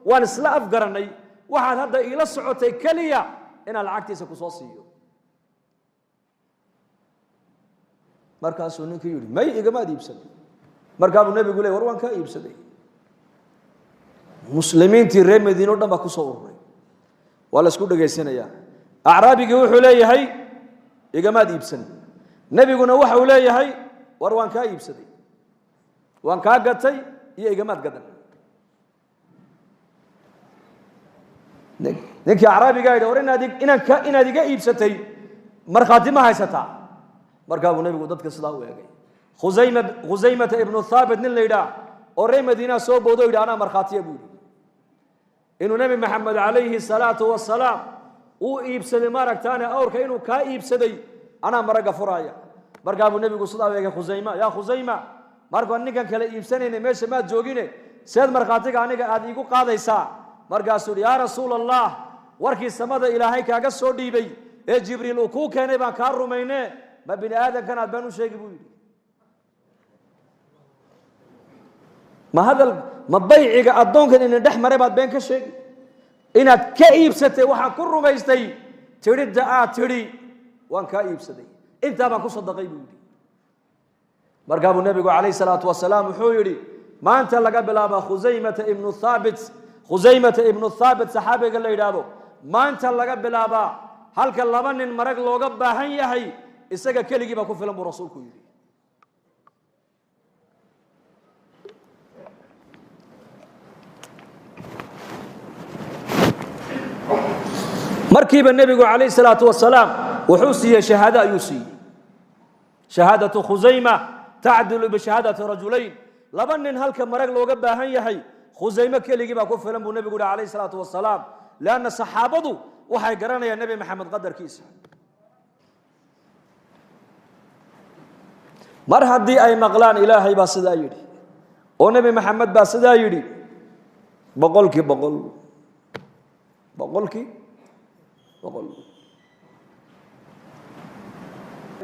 waan isla afgarannay, waxaad hadda iila socotay keliya inaan lacagtiisa ku soo siiyo. Markaasuu ninkii yidhi may igamaad iibsanay. Markaa buu nebigu leey war waan kaa iibsaday. Muslimiintii reer Madiine o dhan baa ku soo ururay, waa la isku dhegaysanayaa. Acraabigii wuxuu leeyahay igamaad iibsan, nebiguna waxa uu leeyahay war waan kaa iibsaday, waan kaa gatay iyo igamaad gadan. Ninkii acraabigaa yidhi war inaad iga iibsatay markhaati ma haysataa? Markaa buu nebigu dadka sidaa u eegay. Khusaymata ibnu Thaabit nin la yidhaah oo reer Madiinaha soo boodo yidhi anaa markhaatiya buu yidhi inuu nebi Maxamed calayhi salaatu wasalaam uu iibsaday, maaragtaane awrka inuu kaa iibsaday anaa maragga furaaya. Markaa buu nebigu sidaa u eegay Khusayma, yaa Khusayma, markaan ninkan kale iibsanayna meesha maad joogine, seed markhaatiga aniga aad iigu qaadaysaa? Markaasuu yidhi yaa rasuul allah, warkii samada ilaahay kaaga soo dhiibay ee Jibriil uu kuu keenay baan kaa rumayne, ma bini aadamkan aad baan u sheegi buu yidhi. Ma hadal ma bayciga addoonkan inin dhex maray baad been ka sheegi? Inaad ka iibsatay waxaan ku rumaystay tidhidda aad tidhi waan kaa iibsaday, intaa baan ku sadaqay buu yidhi. Markaa buu nebigu calayhi salaatu wasalaam wuxuu yidhi maanta laga bilaaba Khusaymata ibnu Thaabit, Khusaymata ibnu Thaabit saxaabiga la yidhaahdo, maanta laga bilaabaa halka 2 nin marag looga baahan yahay isaga keligii baa ku filan buu rasuulku yidhi. Markiiba nebigu calayhi salaatu wasalaam wuxuu siiyey shahaado ayuu siiyey. Shahaadatu Khusayma tacdilu bishahaadati rajulayn. 2 nin halka marag looga baahan yahay Khusayme keligii baa ku filan buu nebigu yihi calayhi salaatu wasalaam, lianna saxaabadu waxay garanayaan nebi Maxamed qadarkiisa. Mar haddii ay maqlaan ilaahay baa sidaa yidhi Oo Nebi Maxamed baa sidaa yidhi, 100%, 100%.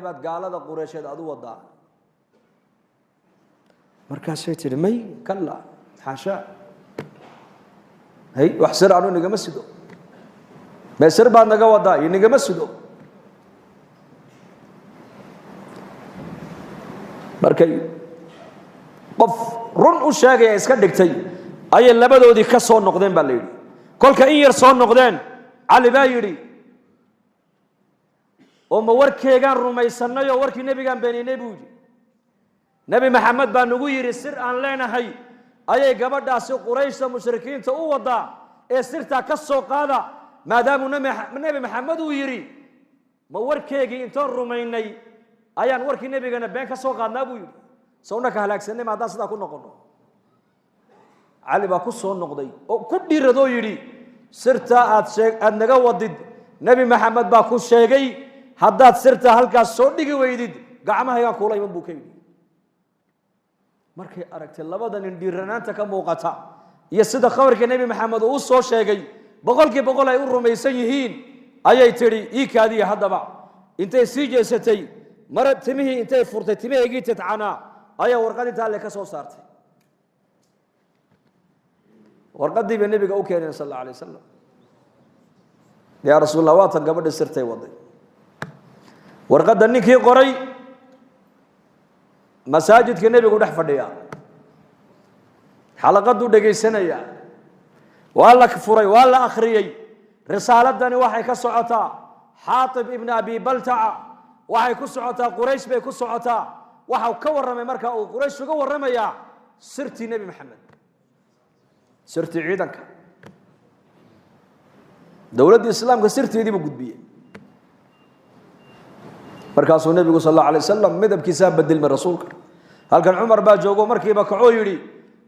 Baad gaalada Qureysheed aad u wadaa. Markaasay tidhi, may, kalla, xaashaa, hay, wax sir anu nigama sido. Mee sir baad naga wadaa? Inigama sido. Markay qof run u sheegaya iska dhigtay ayay labadoodii ka soo noqdeen baa la yidhi. Kolka in yar soo noqdeen, Cali baa yidhi, oo ma warkeegaan rumaysanay oo warkii nebigaan beeninay? Buu yidhi. Nebi Maxamed baa nagu yidhi sir aan leenahay ayay gabadhaasi Qurayshta mushrikiinta u wadaa, ee sirtaa ka soo qaada. Maadaamuu Nebi Maxamed uu yidhi, ma warkeegii intoon rumaynay ayaan warkii nebigana been ka soo qaadnaa? Buu yidhi. Sawna ka halaagsanay ma haddaan sidaa ku noqono? Cali baa ku soo noqday oo ku dhiiradoo yidhi, sirtaa aad shee aada naga wadid, Nebi Maxamed baa ku sheegay, haddaad sirtaa halkaas soo dhigi weydid, gacmahaygaan kuula iman, buu ka yidhi. Markay aragtay labada nin dhiiranaanta ka muuqata iyo sida khabarka Nebi Maxamed uu u soo sheegay 100% ay u rumaysan yihiin, ayay tidhi, ii kaadiya. Haddaba intay sii jeesatay, mara timihii intay furtay, timahaygii tidcanaa ayaa warqad intaa alle ka soo saartay. Warqaddii bay nebiga u keeneen sal alla alay wasalam. Yaa Rasuul Allah, waatan gabadhi sirtay waday. Warqadda ninkii qoray masaajidka nebigu dhex fadhiyaa, xalaqaduu dhegaysanayaa. Waa la furay, waa la akhriyey. Risaaladani waxay ka socotaa Xaatib ibni Abi Baltaca, waxay ku socotaa Quraysh bay ku socotaa. Waxau ka warramay markaa uu Quraysh uga warramayaa sirtii Nebi Maxamed, sirtii ciidanka dowladda islaamka, sirteedii buu gudbiyey. Markaasuu nebigu sal alla alay wasalam midabkiisaa bedelmay. Rasuulka halkan Cumar baa joogo, markiiba kacoo yidhi,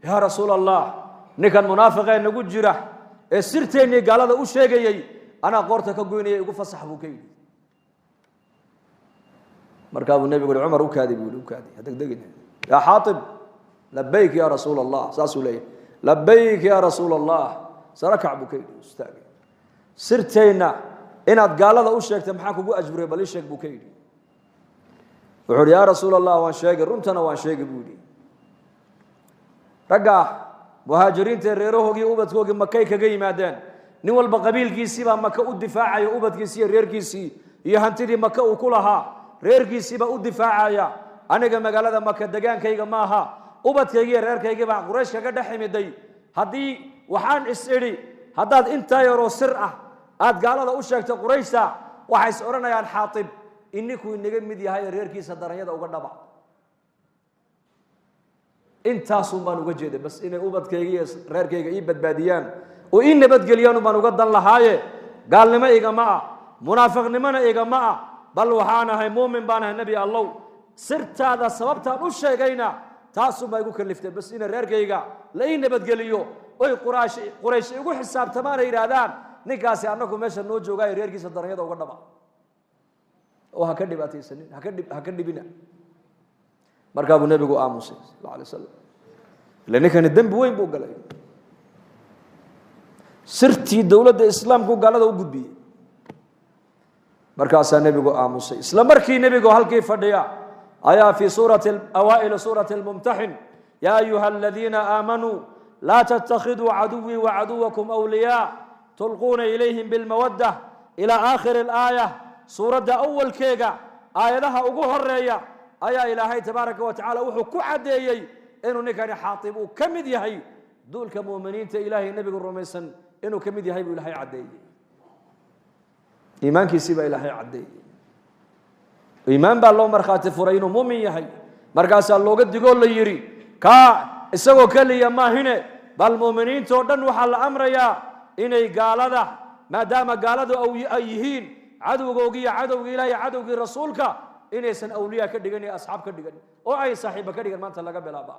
yaa Rasuul Allah, ninkan munaafiqee nagu jira ee sirteennii gaalada u sheegayey anaa qoorta ka goynaya, igu fasax, buu ka yidhi. Markaa buu nebigu yihi, Cumar, u kaadi, buu yihi, u kaadi, ha degdegin. Yaa Xaatib. Labayk ya Rasuul Allah, saasuu leeyahy. Labayk ya Rasuul Allah. Sarakac, buu ka yidhi, istaagay. Sirteenna inaad gaalada u sheegtay maxaa kugu ajburay? Bal ii sheeg, buu ka yidhi. Wuxuu uhi, yaa Rasuul Allah, waan sheegay, runtana waan sheegay, buu yidhi. Ragga muhaajiriinta ee reerahoogii ubadkoogii Makay kaga yimaadeen, nin walba qabiilkiisii baa Maka u difaacaya, ubadkiisii iyo reerkiisii iyo hantidii Maka uu ku lahaa reerkiisiibaa u difaacaya. Aniga magaalada Maka degaankayga maaha, ubadkaygii iyo reerkaygii baa Quraysh kaga dhex imiday. Haddii waxaan is idhi, haddaad intaa yaroo sir ah aad gaalada u sheegto Qurayshta, waxay is odhanayaan Xaatib ininkuu inaga mid yahay ee reerkiisa daranyada uga dhaba. Intaasun baan uga jeeday bas, inay ubadkayga iyo reerkayga ii badbaadiyaan oo ii nabadgeliyaan baan uga dan lahaaye. Gaalnimo igama ah, munaafiqnimona igama ah, bal waxaan ahay muumin baan ahay. Nebi Allow, sirtaada sababtaan u sheegayna taasun baa igu kaliftay bas, inay reerkayga la ii nabadgeliyo oy Quraysh igu xisaabtamaan ay yidhaahdaan ninkaasi annagu meesha noo joogaayo reerkiisa daranyada uga dhaba oo ha ka dhibaataysanin, ha ka dhibina. Markaa buu nebigu aamusay sal alay slam. Ila ninkani dembi weyn buu galay, sirtii dowladda islaamku gaalada u gudbiyey. Markaasaa nebigu aamusay. Isla markii nebigu halkii fadhiya ayaa fii suurati awaa'il suurati almumtaxin, yaa ayuha aladiina aamanuu laa tattakhiduu caduwii wacaduwakum awliyaa tulquuna ilayhim bilmawadda ilaa aakhiri alaaya. Suuradda awalkeega aayadaha ugu horeeya ayaa Ilaahay tabaaraka wa tacala wuxuu ku caddeeyey inuu ninkani Xaatib uu ka mid yahay duulka mu'miniinta Ilaahay nebigu rumaysan, inuu ka mid yahay buu Ilaahay caddeeyey. Iimaankiisii baa Ilaahay caddeeyey, iimaan baa loo markhaati furay inuu muumin yahay. Markaasaa looga digoo la yidhi, kaa isagoo keliya maahine, bal mu'miniintoo dhan waxaa la amrayaa inay gaalada, maadaama gaaladu ay yihiin cadowgoogii iyo cadowgii Ilahay, cadowgii rasuulka, inaysan awliyaa ka dhigan iyo asxaab ka dhigan oo ay saaxiiba ka dhigan maanta laga bilaaba.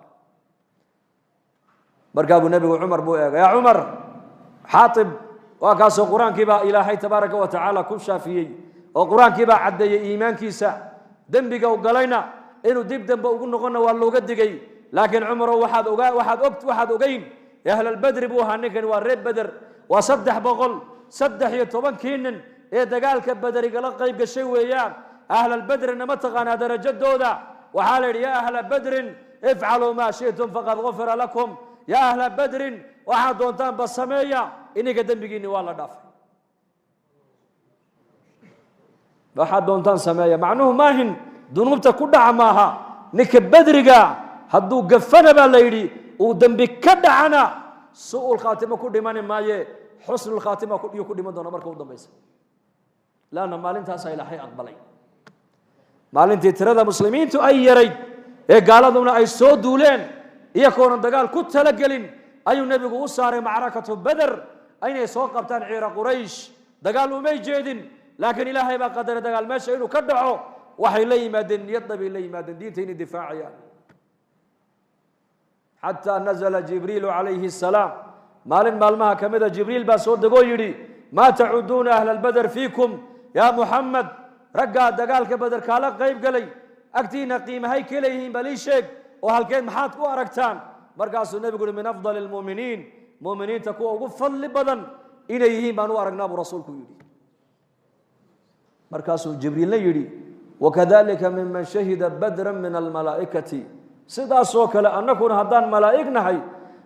Markaa buu nebigu Cumar buu eegay. Yaa Cumar, Xaatib waa kaasoo qur-aankii baa Ilaahay tabaaraka wa tacaala ku shaafiyey oo qur-aankii baa caddeeyey iimaankiisa, dembiga u galayna inuu dib dambe ugu noqonna waa looga digay. Laakiin Cumarow, waxaad ogaa, waxaad og, waxaad ogeyn Ahlalbedri buu ahaa ninkani, waa reer Beder, waa 313-kii nin ee dagaalka Bederigala qayb gashay weeyaan. Ahlalbedrina ma taqaanaa darajadooda? Waxaa la yidhi: "Yaa ahla Badrin, ifcaluu maa shi'tum faqad gufira lakum." Yaa ahla Badrin, waxaad doontaanba sameeya, ininka dembigiinni waa la dhaafay. Waxaad doontaan sameeya macnuhu maahin dunuubta ku dhaca maaha. Ninka Bedriga hadduu gafana, baa la yidhi, uu dembi ka dhacana, su'ul khaatima ku dhimani maaye, xusnul khaatima yuu ku dhiman doona marka u dambaysa, laanna maalintaasaa Ilaahay aqbalay. Maalintii tirada muslimiintu ay yarayd ee gaaladuna ay soo duuleen, iyagoonan dagaal ku talagelin, ayuu nebigu u saaray macrakatu Beder inay soo qabtaan ciira Quraysh. Dagaal umay jeedin, laakiin Ilaahay baa qadaray dagaal meesha inuu ka dhaco. Waxay la yimaadeen niyadda bay la yimaadeen, diinta inay difaacayaan, xataa nazala Jibriilu calayhi asalaam. Maalin maalmaha ka mida Jibriil baa soo degoo yidhi: "Maa tacuduuna ahla albeder fiikum yaa Muxamed? Raggaa dagaalka Beder kaala qayb galay agtiina qiimahay ka leeyihiin? Bal ii sheeg oo halkeed maxaad ku aragtaan?" Markaasuu nebigu uhi: "Min afdali almu'miniin, mu'miniinta kuwa ugu fadli badan inay yihiin baan u aragnaa," buu rasuulku yidhi. Markaasuu Jibriilna yidhi: "Wakadalika miman shahida badran min almalaa'ikati." Sidaasoo kale annakuna haddaan malaa'ig nahay,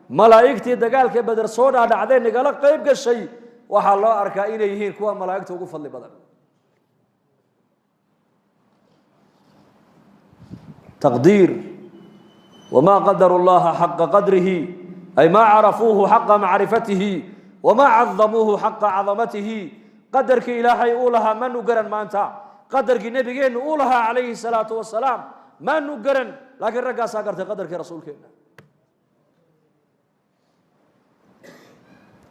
malaa'igtii dagaalka Beder soo dhaadhacday nagala qayb gashay waxaa loo arkaa inay yihiin kuwa malaa'igta ugu fadli badan. Taqdiir. Wamaa qadaru llaha xaqa qadrihi, ay maa carafuuhu xaqa macrifatihi wamaa cadamuuhu xaqa cadamatihi. Qadarkii Ilaahay uu lahaa manu garan maanta, qadarkii nebigeennu uu lahaa calayhi salaatu wasalaam maanu garan, laakiin raggaasaa gartay qadarkii rasuulkeenna,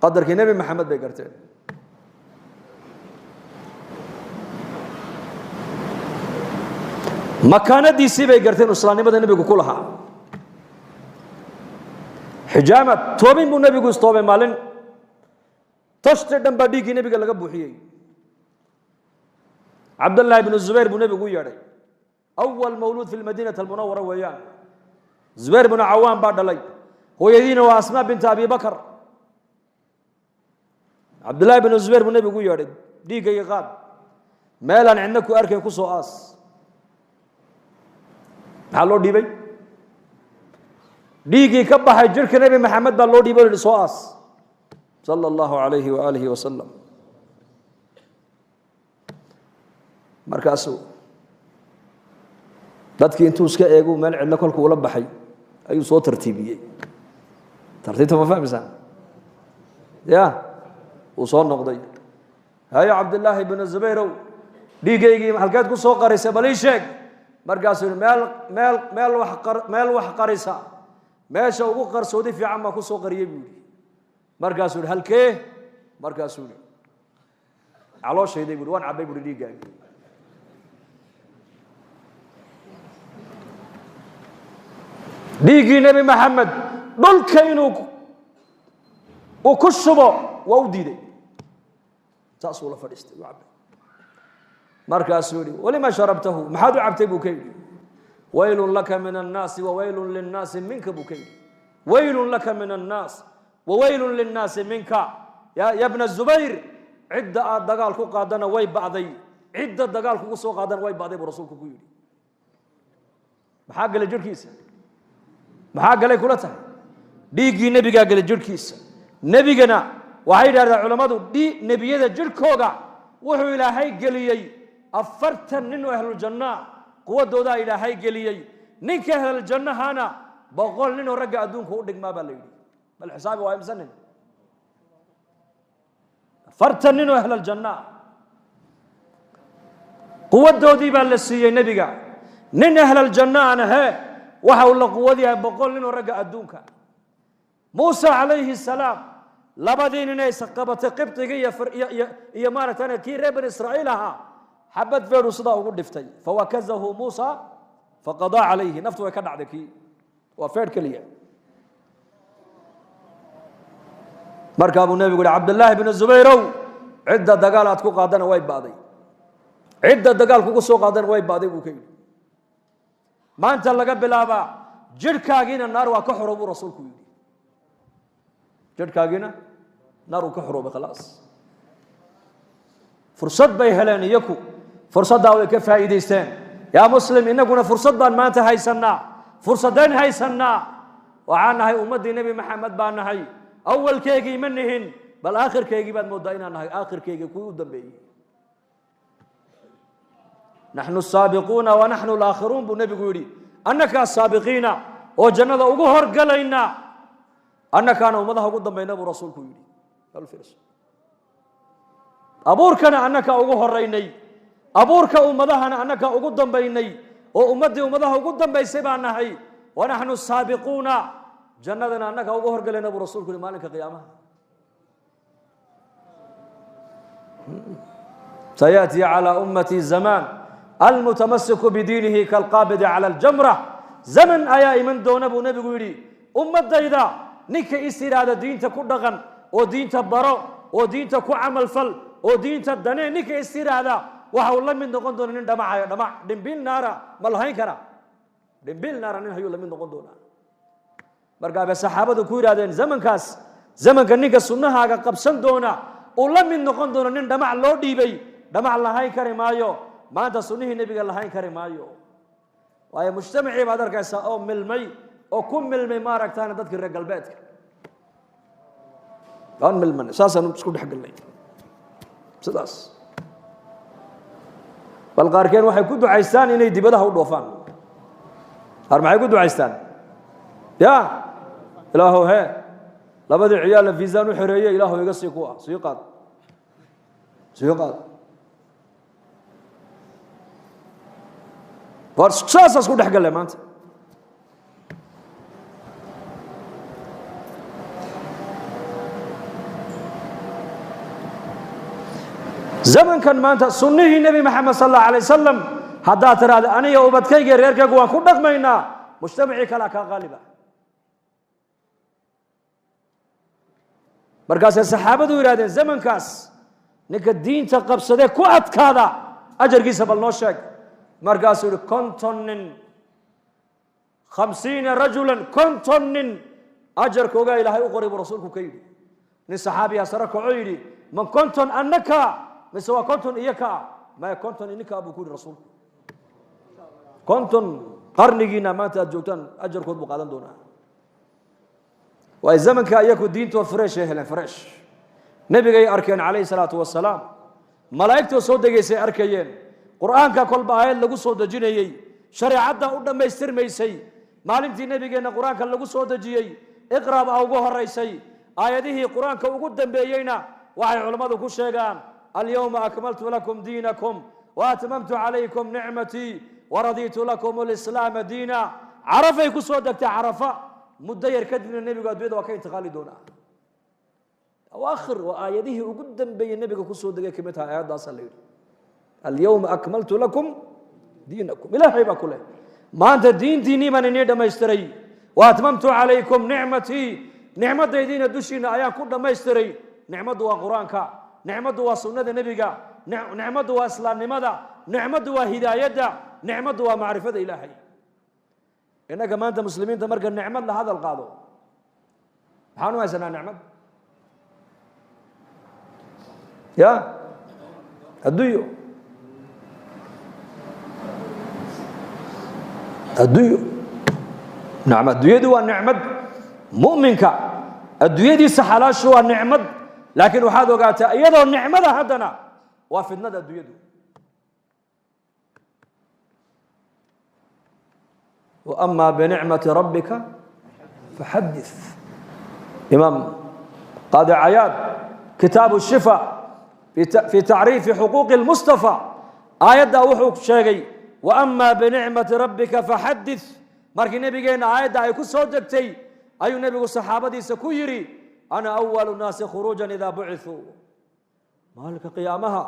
qadarkii Nebi Maxamed bay garteen. Makaanadiisii bay garteen, islaamnimada nebigu ku lahaa. Xijaamad toobin buu nebigu istoobay maalin, tashti dhan baa dhiiggii nebiga laga buuxiyey. Cabdallaahi bnu Zubayr buu nebigu u yeedhay, awal mawluud fi lmadiinati almunawara weeyaan. Zubayr bnu Cawaan baa dhalay, hooyadiina waa Asmaa binta Abi Bakar. Cabdullaahi bnu Zubayr buu nebigu u yeedhay: "Dhiiggayga qaad, meelaan cidna ku arkayn ku soo aas." Maxaa loo dhiibay? Dhiiggii ka baxay jirhka Nebi Maxamed baa loo dhiibay o yihi: "Soo aas," sala allahu alayhi waaalihi wasalam. Markaasuu dadkii intuu iska eegu meel cidlo kolku ula baxay ayuu soo tartiibiyey. Tartiibta ma fahmaysaan? Ya uu soo noqday: "Haye Cabdillaahi bnu Zubayrow, dhiiggaygii halkeed ku soo qarisay? Bal ii sheeg." Markaasuu yihi: Meel wax qarisa meesha ugu qarsoodi fiican baan ku soo qariyey," buu yihi. Markaasuu yihi: "Halkee?" Markaasuu yihi: "Calooshayday," bu yhi. "Waan cabbay," buhi, "dhiiggaagi." Dhiiggii Nebi Maxamed dhulka inuu uu ku shubo waa u diiday, saasuu la fadhiistay, u cabbay. Markaasuu yihi: "Walima sharabtahu? Maxaad u cabtay?" buu ka yidhi. "Waylun laka min annaasi wawaylun linnaasi minka," buu ka yidhi. "Waylun laka min annaas wawaylun linnaasi minka ya bna Zubayr. Cidda aad dagaal ku qaadana way ba'day, cidda dagaal kugu soo qaadana way ba'day," buu rasuulku ku yidhi. Maxaa galay jirhkiisa? Maxaa galay kula tahay? Dhiiggii nebigaa galay jirhkiisa. Nebigana waxay yidhahdeen culammadu, nebiyada jirhkooga wuxuu Ilaahay geliyey 40 nin oo ahluljannaa, quwadoodaa Ilaahay geliyey. Ninka ahluljannahana 100 nin oo ragga adduunka u dhigmaa baa la yidhi. Bal xisaabi, waa imse nin? 40 nin oo ahluljannaa quwadoodii baa la siiyey nebiga. Nin ahlaljannaana he waxa uu la quwad yahay 100 nin oo ragga adduunka. Muuse calayhi salaam, labadii nin ay qabatay, Qibdigii iyo maaragtay kii reer Bani Israa'iil ahaa, xabad feedhu sidaa ugu dhiftay, fawakazahu Muusa faqadaa calayhi, naftu way ka dhacday kii, waa feedh keliya. Markaa buu nebigu yihi: "Cabdillaahi bnu Zubayrow, cidda dagaal aad ku qaadana way ba'day, cidda dagaal kugu soo qaadana way ba'day," buu ka yidhi. Maanta laga bilaabaa Jidhkaagiina naar waa ka xoro buu rasuulku yidhi. Jidhkaagiina naar uu ka xoroobay, khalaas. Fursad bay heleen iyaku, fursaddaa way ka faa'iidaysteen. Yaa muslim, innaguna fursad baan maanta haysannaa, fursadeen haysannaa. Waxaan nahay ummaddii Nebi Maxamed baan nahay. Awalkeygii ma nihin, bal aakhirkeygii baad mooddaa inaan nahay, aakhirkeygii kuwii u dambeeyey. Naxnu asaabiquuna wa naxnu alaakhiruun buu nebigu yidhi. Annakaa saabiqiina oo jannada ugu horgalayna, annakaana ummadaha ugu dambayna buu rasuulku yidhi. Abuurkana annakaa ugu horaynay, abuurka ummadahana annakaa ugu dambaynay, oo ummaddii ummadaha ugu dambaysay baan nahay. Wa naxnu saabiquuna, jannadana annakaa ugu horgalayna buu rasuulku yihi maalinka qiyaamaha. Sayaأtii calى ummatii zamaan almutamasiku bidiinihi kalqaabidi cala aljamra. Zaman ayaa iman doona buu nebigu yidhi ummaddayda ninka is yidhaahda diinta ku dhaqan oo diinta baro oo diinta ku camalfal oo diinta danee, ninka is yidhaahda waxa uu la mid noqon doona nin dhamacayo dhamac dhimbil naara. Ma lahayn kara dhimbil naara nin hayuu la mid noqon doonaa. Markaa bay saxaabadu ku yidhahdeen, zamankaas, zamanka ninka sunnahaaga qabsan doona uu la mid noqon doono nin dhamac loo dhiibay, dhamac lahayn kari maayo. Maanta sunnihii nebiga lahayn kari maayo, waayo mujtamacii baad arkaysaa oo milmay oo ku milmay maaragtaana dadkii reer galbeedka. Waan milmanay, saasaan isku dhex galnay sidaas. Bal qaarkeen waxay ku ducaystaan inay dibadaha u dhoofaan. Qaar maxay ku ducaystaan? Ya ilaahow, hee labadii ciyaalla fiisaan u xereeye, ilaahow iga sii kuwa sii qaad, sii qaad. War saasaa isku dhex galle maanta. Zamankan maanta sunnihii Nebi Maxamed sal allahu alay wasalam haddaad tidhaahda aniga ubadkayga reerkaygu waan ku dhaqmaynaa, mujtamacii kalea kaa qaaliba. Markaasay saxaabadu yidhahdeen, zamankaas ninka diinta qabsadee ku adkaada ajarkiisa bal noo sheeg. Markaasuu yihi 50 nin, 50 rajulan, 50 nin ajarkoogaa Ilaahay u qoray buu rasuulku ka yidhi. Nin saxaabiyaa sare kaco yidhi, ma 50 annaka mise waa 50 iyo kaa? Maya, 50 ininkaa buu ku yidhi rasuulku. 50 qarnigiina maanta aad joogtaan ajarkood buu qaadan doonaa. Waay zamanka iyaku diintoo fresh ay heleen, fresh. Nebigay arkeen calayhi salaatu wasalaam, malaa'igtoo soo degaysay arkayeen, qur'aanka kolba aayad lagu soo dejinayey, shareecadda u dhammaystirmaysay. Maalintii nebigeenna qur-aanka lagu soo dejiyey iqra baa ugu horaysay. Aayadihii qur-aanka ugu dambeeyeyna waxay culammadu ku sheegaan alyawma akmaltu lakum diinakum wa atmamtu calaykum nicmatii waradiitu lakum alislaama diina. Carafay ku soo degtay, Carafa. Muddo yar kadibna nebigu addunyada waa ka intiqaali doonaa. Awaakhir waa aayadihii ugu dambeeyey nebiga kusoo degay kamid tahay aayaddaasaa la yidhi alyawma akmaltu lakum diinakum. Ilaahay baa ku leh maanta diintiinnii baan inii dhammaystiray, wa atmamtu calaykum nicmatii, nicmadaydiina dushiina ayaan ku dhammaystiray. Nicmaddu waa qur-aanka, nicmaddu waa sunnada nebiga, nicmaddu waa islaamnimada, nicmaddu waa hidaayadda, nicmaddu waa macrifada Ilaahay. Innaga maanta muslimiinta marka nicmad la hadal qaado maxaan u haysanaa nicmad? Ya adduunyo, adduunyo. Nacam, adduunyadu waa nicmad. Mu'minka adduunyadiisa xalaashu waa nicmad, laakiin waxaad ogaataa iyadoo nicmada haddana waa fitnada adduunyadu. Wa ama binicmati rabbika faxadith. Imaam Qaadi Cayaad, kitaabu shifa fi tacriifi xuquuqi lmustafa, aayaddaa wuxuu sheegay waama binicmati rabbika faxadith. Markii nebigeenna aayadda ay ku soo degtay ayuu nebigu saxaabadiisa ku yidhi ana awalu nnaasi khuruujan idaa bucithuu. Maalinka qiyaamaha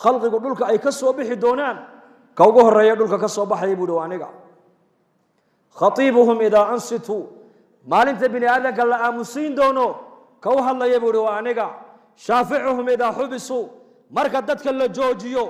khalqigu dhulka ay ka soo bixi doonaan ka ugu horeeya dhulka ka soo baxaya buu hi waa aniga. Khatiibuhum idaa ansituu, maalinta bini aadamka la aamusiin doono ka u hadlaya buu hi waa aniga. Shaaficuhum idaa xubisuu, marka dadka la joojiyo,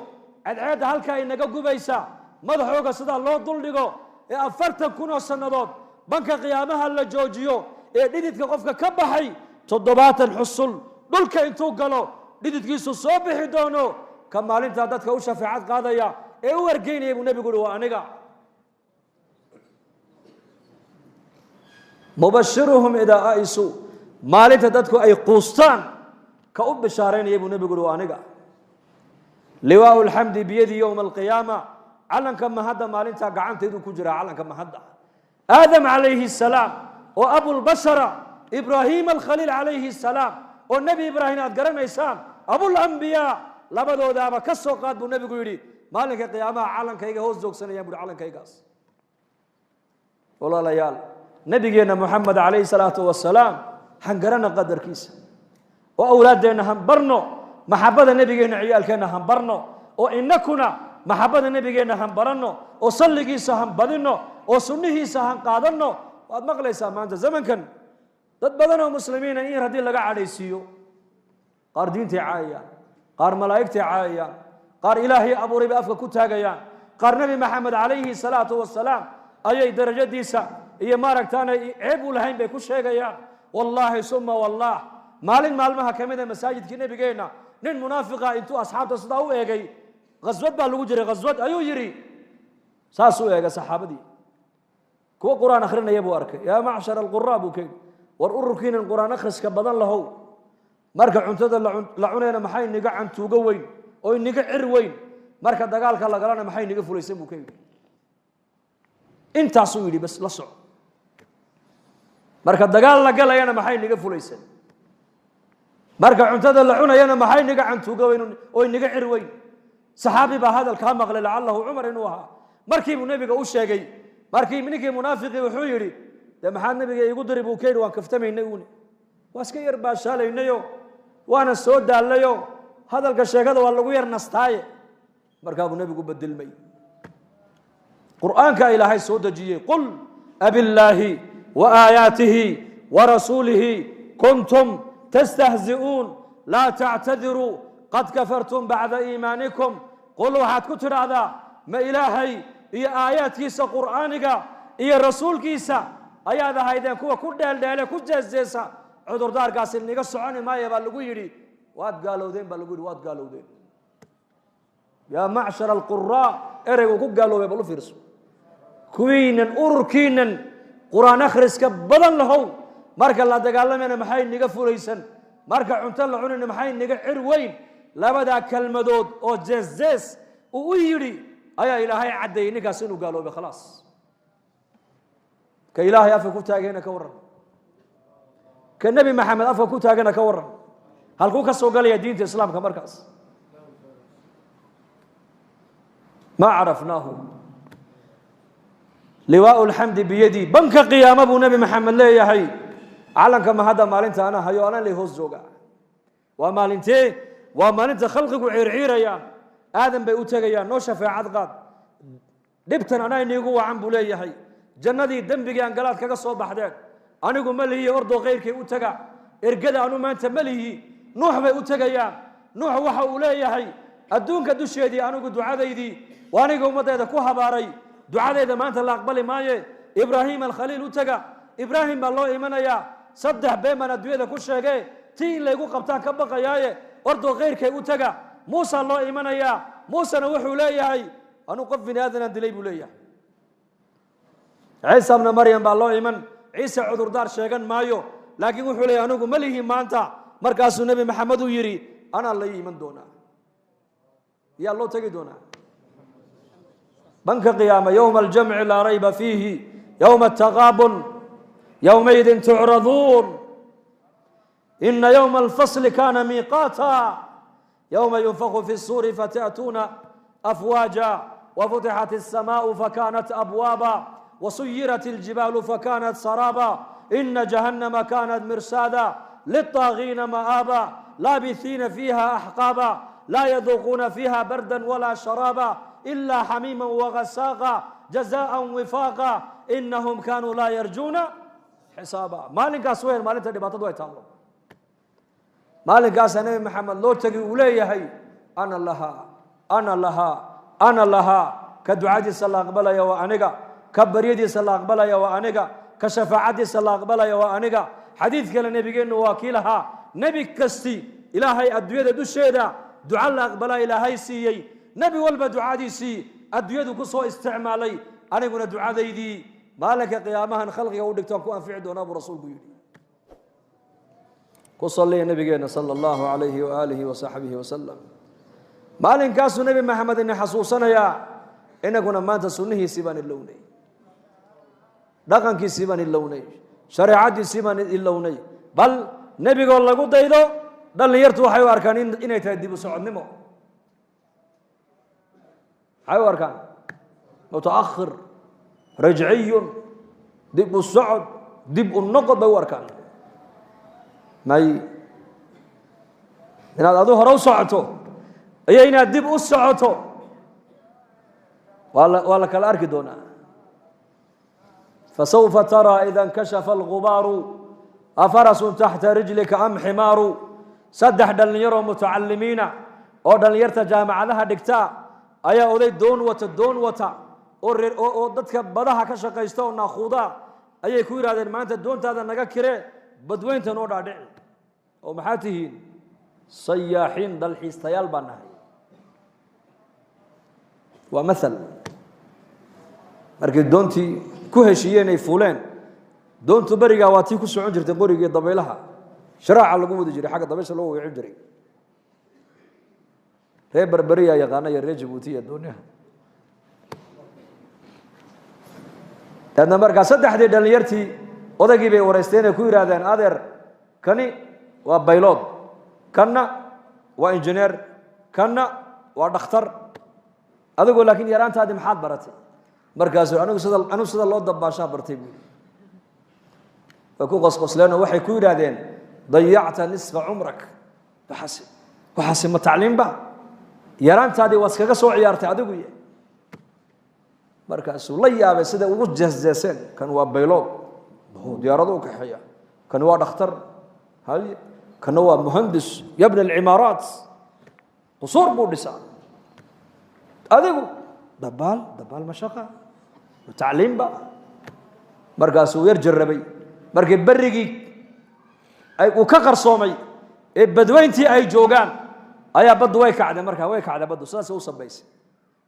cadceedda halkaa inaga gubaysa madaxooga sidaa loo duldhigo ee 40,000 oo sannadood Banka qiyaamaha la joojiyo ee dhididka qofka ka baxay 70 xusul dhulka intuu galo dhididkiisu soo bixi doono, ka maalintaa dadka u shafeecad qaadaya ee u wargeynaya buu nebigu uhi waa aniga. Mubashiruhum idaa aisuu, maalinta dadku ay quustaan ka u bishaaraynaya buu nebigu uhi waa aniga. Liwaau alxamdi biyadi yowma alqiyaama, calanka mahadda maalintaa gacantaydu ku jiraa. Calanka mahadda Aadam calayhi asalaam oo abulbashara, Ibraahim alkhaliil calayhi asalaam oo Nebi Ibraahim aad garanaysaan, abulambiyaa, labadoodaaba ka soo qaad buu nebigu yidhi maalinka qiyaamaha calankayga hoos joogsanayaan buhi calankaygaas. Walaalayaal, nabigeenna Moxamed calayhi salaatu wasalaam hangarana qadarkiisa, oo awlaaddeenna hanbarno maxabada nebigeenna, ciyaalkeenna hanbarno, oo inakuna maxabada nebigeenna hanbaranno, oo salligiisa hanbadinno, oo sunnihiisa han qaadanno. Waad maqlaysaa maanta zamankan dad badan oo muslimiina in yar haddii laga cadhaysiiyo, qaar diintay caayayaan, qaar malaa'igtay caayayaan, qaar Ilaahay abuuray bay afka ku taagayaan, qaar Nebi Maxamed calayhi salaatu wasalaam ayay darajadiisa iyo maaragtaanay ceeb u lahayn bay ku sheegayaan. Wallaahi suma wallah, maalin maalmaha ka mid a masaajidkii nebigeenna nin munaafiqa intuu asxaabta sidaa u eegay, khaswad baa lagu jiray, khaswad ayuu yidhi, saas u eegay saxaabadii kuwa qur-aan akhrinaya buu arkay. Yaa macshar alquraa buu ka yidhi, war ururkiinan qur-aan akhriska badan lahow, marka cuntada la cunayna maxay niga cantuugo weyn oo iniga cir weyn, marka dagaalka lagalana maxay niga fulaysan buu ka yidhi. Intaasuu yidhi bas la soco, marka dagaal la galayana maxay niga fulaysan, marka cuntada la cunayana maxay niga cantuugo weyn oo iniga cir weyn. Saxaabi baa hadalkaa maqlay, lacalahu Cumar inuu ahaa. Markii buu nebiga u sheegay, markii ninkii munaafiqii wuxuu yidhi dee maxaad nebiga iigu diri buu ka yidhi, waan kaftamaynay uuni, waa iska yar baashaalaynayo, waana soo daallayo, hadalka sheekada waa lagu yar nastaaye. Markaa buu nebigu bedilmay. Qur'aanka Ilaahay soo dejiyey, qul abillaahi wa aayaatihi wa rasuulihi kuntum tastahzi'uun laa tactadiruu qad kafartum bacda iimaanikum. Qul waxaad ku tidhaahdaa, ma Ilaahay iyo aayaadkiisa qur'aaniga iyo rasuulkiisa ayaad ahaydeen kuwa ku dheeldheele ku jeesjeesa? Cudurdaarkaasi niga soconi maaya baa lagu yidhi, waad gaalowdeen baa lagu yidhi, waad gaalowdeen. Yaa macshar alquraa, ereygu ku gaaloobay bal u fiirso. Kuwiinan ururkiinan qur-aan akhriska badan lahow, marka la dagaalamayna maxay niga fulaysan, marka cunto la cunayna maxay niga cir weyn? Labadaa kelmadood oo jees-jees uu u yidhi ayaa Ilaahay caddeeyey ninkaas inuu gaaloobay. Khalaas, ka Ilaahay afka ku taagayna ka warran, ka Nebi Maxamed afka ku taagana ka warran, halkuu ka soo galaya diinta islaamka markaas? Ma carafnaahu. Liwaau alxamdi biyadii, banka qiyaama buu Nebi Maxamed leeyahay, calanka mahadda maalinta ana hayo, anaa lay hoos jooga. Waa maalintee? Waa maalinta khalqigu ciirciirayaan, Aadan bay u tegayaan, noo shafeecad qaad, dhibtan anaa iniigu wacan buu leeyahay, jannadii dembigii aan galaad kaga soo baxdeen anigu ma lihiyo, ordoo khayrkay u taga, ergada anu maanta ma lihi. Nuux bay u tegayaan, Nuux waxa uu leeyahay adduunka dusheedii anigu ducadaydii waa aniga ummaddeeda ku habaaray, ducadeyda maanta la aqbali maaye, Ibraahim alkhaliil u taga. Ibraahim baa loo imanayaa, 3 been baan adduunyada ku sheegee, tii in laygu qabtaan ka baqayaaye, ordoo khayrkay u taga. Muusa loo imanayaa, Muusena wuxuu leeyahay anuu qof bini aadanaan dilay buu leeyahay. Ciisa bna Maryam baa loo iman, Ciise cudurdaar sheegan maayo, laakiin wuxuu leeyahay anigu ma lihi maanta. Markaasuu Nebi Maxamed uu yidhi anaa la iman doonaa. Yaa loo tegi doonaa banka qiyaama? Yowma aljamci laa rayba fiihi, yowma ataqaabun, yowmaidin tucraduun, ina yowma alfasli kana miiqaata, yowma yunfaku fi الsuuri fata'tuuna afwaaja, wafutixat الsamaءu fakanat abwaaba, wasuyirat اljibaalu fakanat saraaba, ina jahannama kanat mirsaada lلطaagiina ma'aaba, laabithiina fiiha axqaaba, laa yaduuquuna fiiha barda walaa sharaaba إلا حميما وغساقا جزاء وفاقا، إنهم كانوا لا يرجون حسابا. maalinkaas weyn, maalinta dhibaatadu ay taallo, maalinkaasaa Nebi Maxamed loo tegay, uu leeyahay ana lahaa, ana lahaa, ana lahaa. Ka ducadiisa la aqbalaya waa aniga, ka baryadiisa la aqbalaya waa aniga, Ka shafaacadiisa la aqbalaya waa aniga. Xadiid kale nebigeennu waa kii lahaa, nebi kasti Ilaahay adduunyada dusheeda duca la aqbalaa Ilaahay siiyey. Nebi walba ducadiisii adduunyadu ku soo isticmaalay, aniguna ducadaydii maalinka qiyaamahan khalqiga u dhigtaan ku anfici doonaa buu rasuulku yidhi. Ku salliya nabigeenna sala allahu calayhi waaalihi wasaxbihi wasalam. Maalinkaasuu Nebi Maxamed ina xasuusanayaa, inaguna maanta sunnihiisii baan ilownay, dhaqankiisii baan ilownay, shareecadiisii baan ilownay. Bal nebigoo lagu daydo dhallinyartu waxay u arkaan inay tahay dib u socodnimo. Maxay u arkaan? Mutaakhir, rajciyun, dib u socod, dib u noqod bay u arkaan. May, inaad adu hore u socoto iyo inaad dib u socoto waa la kala arki doonaa. Fasawfa taraa ida inkashafa algubaaru afarasun taxta rijlika am ximaaru. 3 dhallinyaroo mutacalimiina oo dhallinyarta jaamacadaha dhigta ayaa oday doon wata oo dadka badaha ka shaqaysta oo naakuuda ayay ku yidhahdeen, maanta doontaada naga kire, badweynta noo dhaadhici. Oo maxaa tihiin? Sayaaxiin, dalxiistayaal baan nahay. Waa mathal. Markay doontii ku heshiiyeen ay fuuleen, doontu berigaa waa tii ku socon jirtay qorigii dabaylaha, sharaaca lagu wadi jiray, xagga dabaysha loo wicin jiray. Reer Berberiyaa yaqaana iyo reer Jabuuti iyo dooniyaha. Daadna markaa 3dii dhallinyartii odaygii bay wareysteen ay ku yidhahdeen, adeer, kani waa baylood, kanna waa injineer, kanna waa dhakhtar, adigoo laakiin yaraantaadii maxaad baratay? Markaasuu anigu sida loo dabaashaa bartay buui. Way ku qosqosleenoo waxay ku yidhaahdeen, dayacta nisfa cumrak. Waxaase ma tacliimba? Yaraantaadii waad iskaga soo ciyaartay adigu. Ye markaasuu la yaabay siday ugu jeesjeeseen. Kan waa baylood, diyaarado u kaxeeya, kan waa dhakhtar, hay, kana waa muhandis yabni alcimaaraat, qusuur buu dhisaa, adigu dabaal, dabaal ma shaqa, tacliimba? Markaasuu yar jarrabay. Markii berrigii uu ka qarsoomay ee badweyntii ay joogaan ayaa baddu way kacday. Markaa way kacday baddu, sidaasay u sabaysay.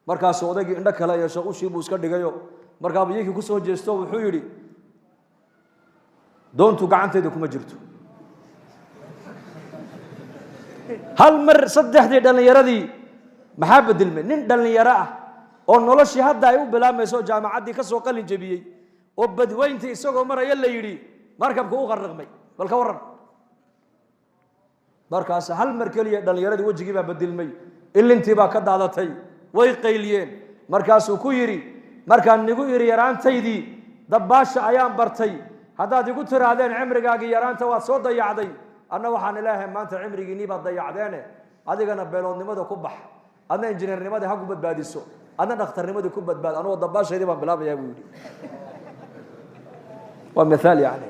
Markaasuu odaygii indho kale yeesho, ushii buu iska dhigayo. Markaabuu iyankii ku soo jeesto, wuxuu yidhi, doontu gacantayda kuma jirto. Hal mar 3dii dhallinyaradii maxaa bedelmay? Nin dhallinyaro ah oo noloshii hadda ay u bilaabmayso oo jaamacaddii ka soo qalin jebiyey oo badweyntii isagoo maraya la yidhi markabka u qarriqmay, bal ka warran. Markaas hal mar keliya dhallinyaradii wejigii baa bedelmay, ilintii baa ka daadatay, way qayliyeen. Markaasuu ku yidhi, markaan nigu idhi yaraantaydii dabbaasha ayaan bartay, haddaad igu tiraahdeen cimrigaagii yaraanta waad soo dayacday, anna waxaan ilaahay maanta cimrigiinii baad dayacdeene, adigana beeloodnimada ku bax, adna injineernimadii ha ku badbaadiso, adna dhakhtarnimadii ku badbaad, anugoo dabbaashaydii baan bilaabayaa buu yidhi. Waa mithaal. Yani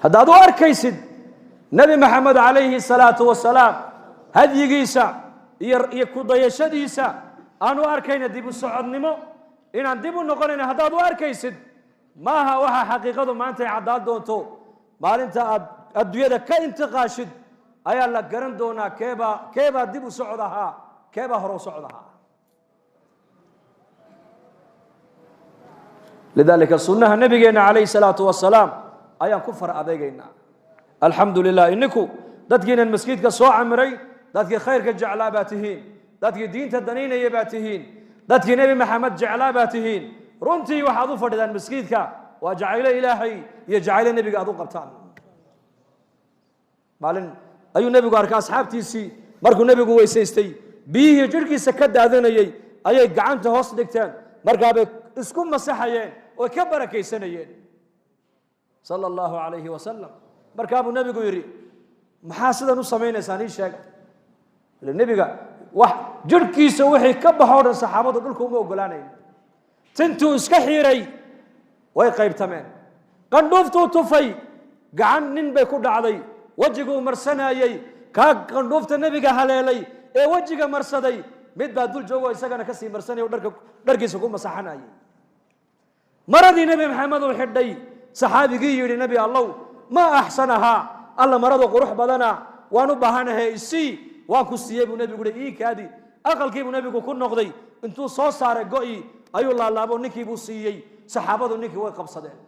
haddaad u arkaysid Nebi Maxamed calayhi salaatu wasalaam hadyigiisa iyo ku dayashadiisa aan u arkayna dib u socodnimo, inaan dib u noqonayna haddaad u arkaysid, maaha waxa xaqiiqadu maanta ay caddaan doonto. Maalinta aad adduunyada ka intiqaashid ayaa la garan doonaa keebaa dib u socod ahaa, keebaa hore u socod ahaa. Lidaalika sunnaha nabigeenna calayhi salaatu wasalaam ayaan ku far adeegaynaa. Alxamdu lilah, ininku dadkiinan maskiidka soo camiray, dadkii khayrka jeclaa baa tihiin, dadkii diinta danaynaya baa tihiin, dadkii Nebi Maxamed jeclaa baa tihiin. Runtii waxaad u fadhidaan maskiidka waa jacaylo Ilaahay iyo jacaylo nebiga aad u qabtaan. Maalin ayuu nebigu arkay asxaabtiisii markuu nebigu weysaystay biyihii jidhkiisa ka daadanayey ayay gacanta hoos dhigteen, markaabay isku masaxayeen oo ka barakaysanayeen sala allahu calayhi wasalam. Markaabuu nebigu yidhi, maxaa sidan u samaynaysaan, ii sheega? Ila nebiga wax jidhkiisa wixii ka baxoo dhan saxaabadu dhulka uma ogolaanayn. Tintuu iska xiiray way qaybtameen, qandhuuftuu tufay gacan nin bay ku dhacday, wejiguu marsanayey, kaa qandhuufta nebiga haleelay ee wejiga marsaday mid baa dul joogo isagana kasii marsanaya o dharkiisa ku masaxanayay. Maradii Nebi Maxamed uu xidhay, saxaabigii yidhi: "Nebi Allow, maa axsanahaa, alla maradu qurux badana, waan u baahanahay, isii." "Waan ku siiyey," buu nebigu uhi, "ii kaadi." Aqalkii buu nebigu ku noqday, intuu soo saaray go'i ayuu laalaabo, ninkii buu siiyey. Saxaabadu ninkii way qabsadeen.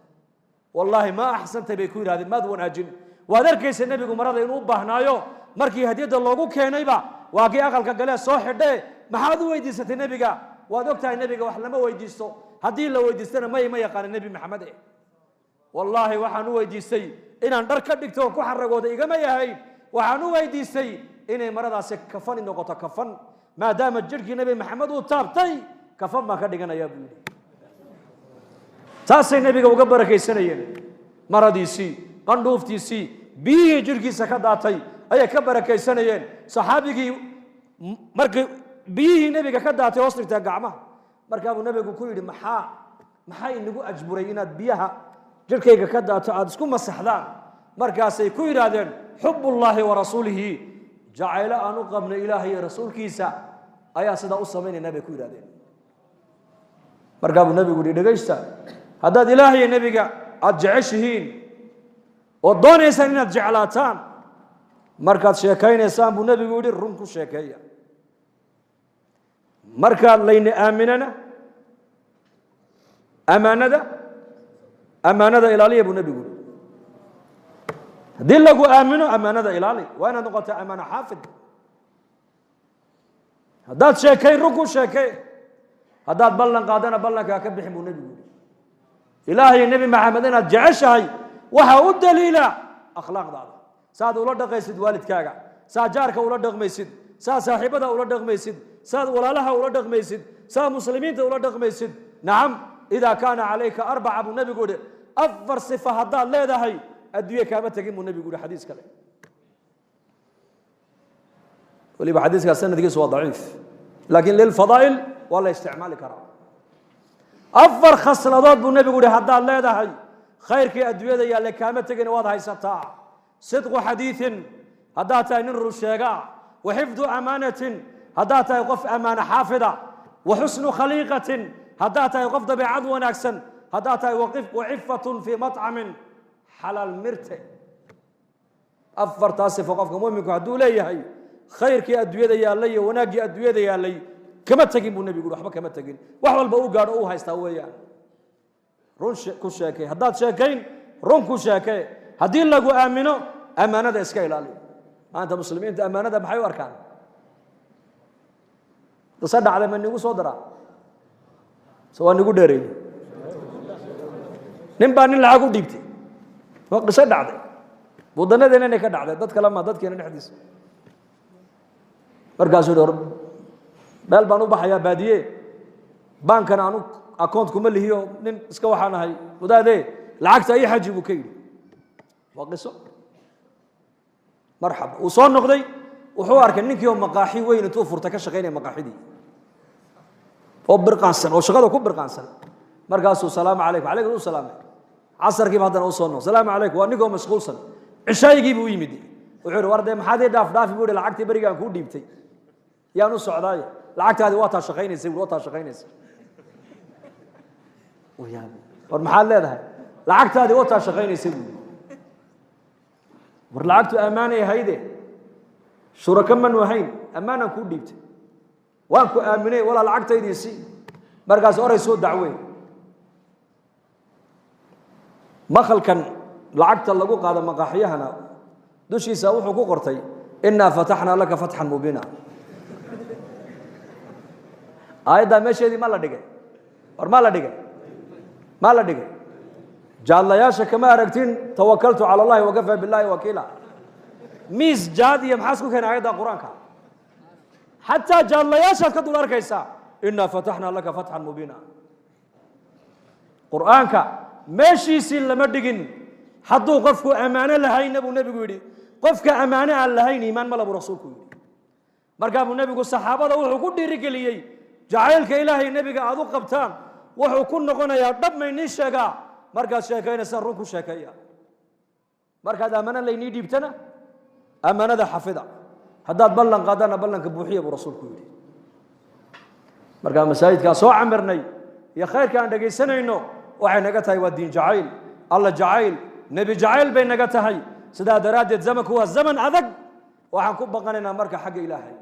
"Wallaahi maa axsantay," bay ku yidhahdeen, "maad wanaajin. Waad arkaysa nebigu marada inuu u baahnaayo, markii hadiyadda loogu keenayba waa kii aqalka galee soo xidhee. Maxaad u weydiisatay nebiga? Waad og tahay nebiga wax lama weydiisto, haddii la weydiistana may ma yaqaana Nebi Maxamed. Wallaahi waxaan u weydiistay inaan dhar ka dhigto oon ku xaragooda igama yahayn. Waxaan u weydiistay inay maradaasi kafani noqoto, kafan, maadaama jidhkii Nebi Maxamed uu taabtay, kafan baan ka dhiganayaa," buu yidhi. Taasay nebiga uga barakaysanayeen. Maradiisii, qandhuuftiisii, biyihii jidhkiisa ka daatay ayay ka barakaysanayeen. Saxaabigii markii biyihii nebiga ka daatay hoos dhigtaa gacmaha, markaa buu nebigu ku yidhi: Maxaa inagu ajburay inaad biyaha jidhkayga ka daato aada isku masaxdaan?" Markaasay ku yidhaahdeen: "Xubbullaahi wa rasuulihi, jacaylo aan u qabnay Ilaahay iyo rasuulkiisa ayaa sidaa u samaynaynaa," bay ku yidhahdeen. Markaa buu nebigu yihi: "Dhegaysta, haddaad Ilaahay iyo nebiga aada jeceshihiin oo doonaysaan inaad jeclaataan, markaad sheekaynaysaan," buu nebigu yidhi, "run ku sheekeeya. Markaad layna aaminana, amaanada ilaaliya," buu nebigu yidhi. Haddii lagu aamino, amaanada ilaali, waa inaad noqotaa amaano xaafid. "Haddaad sheekayn, run ku sheekee. Haddaad ballan qaadana, ballankaa ka bixin," buu nebigu yidhi. Ilaahay, Nebi Maxamed inaad jeceshahay waxaa u daliila akhlaaqdaada, saad ula dhaqaysid waalidkaaga, saad jaarka ula dhaqmaysid, saad saaxiibada ula dhaqmaysid, saad walaalaha ula dhaqmaysid, saad muslimiinta ula dhaqmaysid. Nacam, "Idaa kaana calayka arbaca," buu nebigu yihi, "afar sifa haddaad leedahay, adduunye kaama tegin," buu nebigu yihi. Xadiis kale weliba, xadiiskaas sanadkiisu waa daciif, laakiin lilfadaa'il waa la isticmaali karaa. Afar khasladood, buu nebigu yihi, haddaad leedahay, khayrkii adduunyada yaalle kaama tegin, waad haysataa. Sidqu xadiiin, haddaad tahay nin run sheegaa, wa xifdu amaanatin, haddaad tahay qof ammaano xaafida, wa xusnu khaliiqatin, haddaad tahay qof dabeecad wanaagsan, haddaad tahay wa cifatun fii matcamin, xalaal mirte. Afartaas sifo qofka muuminku hadduu leeyahay, khayrkii adduunyada yaallay iyo wanaaggii adduunyada yaallay kama tegin, buu nebigu yidhi. Waxba kama tegin, wax walba u gaadho u haystaa weeyaan. Run ku sheekay, haddaad sheekayn, run ku sheekee. Haddii lagu aamino, ammaanada iska ilaali. Maanta muslimiinta ammaanada maxay u arkaan? Dase dhacday ma nigu soo daraa se waa nigu dheereeyey? Nin baa nin lacag u dhiibtay. Waa qiso dhacday, wadanadeena inay ka dhacday, dad kale ma, dadkeena dhexdiisa. Markaasuu yihi: "Hor meel baan u baxayaa baadiye, baankana anu account kuma lihiyo, nin iska waxaan ahay wadaadee, lacagta ii xaji," buu ka yidhi. Waa qiso. Marxaba, uu soo noqday, wuxuu arkay ninkii oo maqaaxi weyn intuu furtay ka shaqaynaya maqaaxidii, oo birqaansan, oo shaqada ku birqaansan. Markaasuu: "Salaamu calaykum." "Calaykum," u salaamay. Casarkiiba haddana usoo noq: "Salaamu calaykum." Waa ninkoo mashquulsan. Cishaayigii buu u yimid. Wuxuu yidhi: "War dee maxaad ii dhaaf dhaafi?" buu yihi. "Lacagtii berigaan kuu dhiibtay yaan u socdaaye." "Lacagtaadi waa taa shaqaynaysa," bui, "waa taa shaqaynaysa." "War maxaad leedahay?" "Lacagtaadii waa taa shaqaynaysa," buu yidhi. "War lacagtu ammaanay ahayde, shurako manu ahayn? Ammaanaan kuu dhiibtay, waan ku aaminay, walaa lacagtaydii si." Markaas oray soo dacwey. Makhalkan lacagta lagu qaado maqaaxyahana dushiisa wuxuu ku qortay: "Innaa fataxnaa laka fatxan mubiina." Aayaddaa meesheedii ma la dhigay? War ma la dhigay? Ma la dhigay? Jaadlayaasha kama aragtin "Tawakaltu cala allahi wakafaa billahi wakiila"? Miis jaad iyo maxaa isku keenay aayadda Qur-aanka? Xataa jaadlayaashaad ka dul arkaysaa "Innaa fataxnaa laka fatxan mubiina". Qur'aanka meeshiisii lama dhigin. Hadduu qofku ammaano lahayna, buu nebigu yidhi, qofka ammaano aan lahayn iimaan ma labu, rasuulku yidhi. Markaa buu nebigu saxaabada wuxuu ku dhiirigeliyey: jacaylka Ilaahay, nebiga aad u qabtaan wuxuu ku noqonayaa dhab. Maynii sheegaa? Markaad sheekaynaysaa, run ku sheekeeya. Markaad ammaano laynii dhiibtana, ammaanada xafida. Haddaad ballan qaadana, ballanka buuxiya, buu rasuulku yidhi. Markaa masaajidkaa soo camirnay iyo khayrka aan dhegaysanayno Waxay naga tahay waa diin jacayl, alla jacayl, nebi jacayl bay naga tahay. Sidaa daraaddeed zamanku waa zaman adag. Waxaan ku baqanaynaa marka xagga Ilaahay.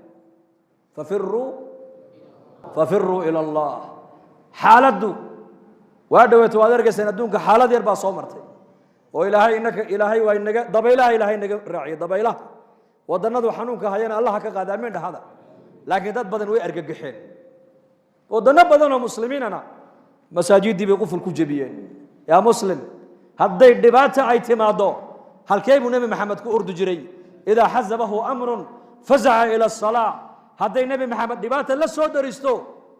Fafiruu ila Allah. Xaaladdu waa dhaweeto, waad argaysaan adduunka xaalad yar baa soo martay oo Ilaahay inaka, Ilaahay waa inaga dabaylaha, Ilaahay naga raaciyay dabaylaha. Wadannadu xanuunka hayana Allaha ka qaada, amiin dhahada. Laakiin dad badan way argagaxeen, waddanno badan oo muslimiinana masaajiddii bay quful ku jebiyeen. Yaa muslim, hadday dhibaata ay timaaddo, halkee buu Nebi Maxamed ku ordi jiray? Idaa xasabahu amrun fazaca ila asalaa. Hadday Nebi Maxamed dhibaata la soo daristo,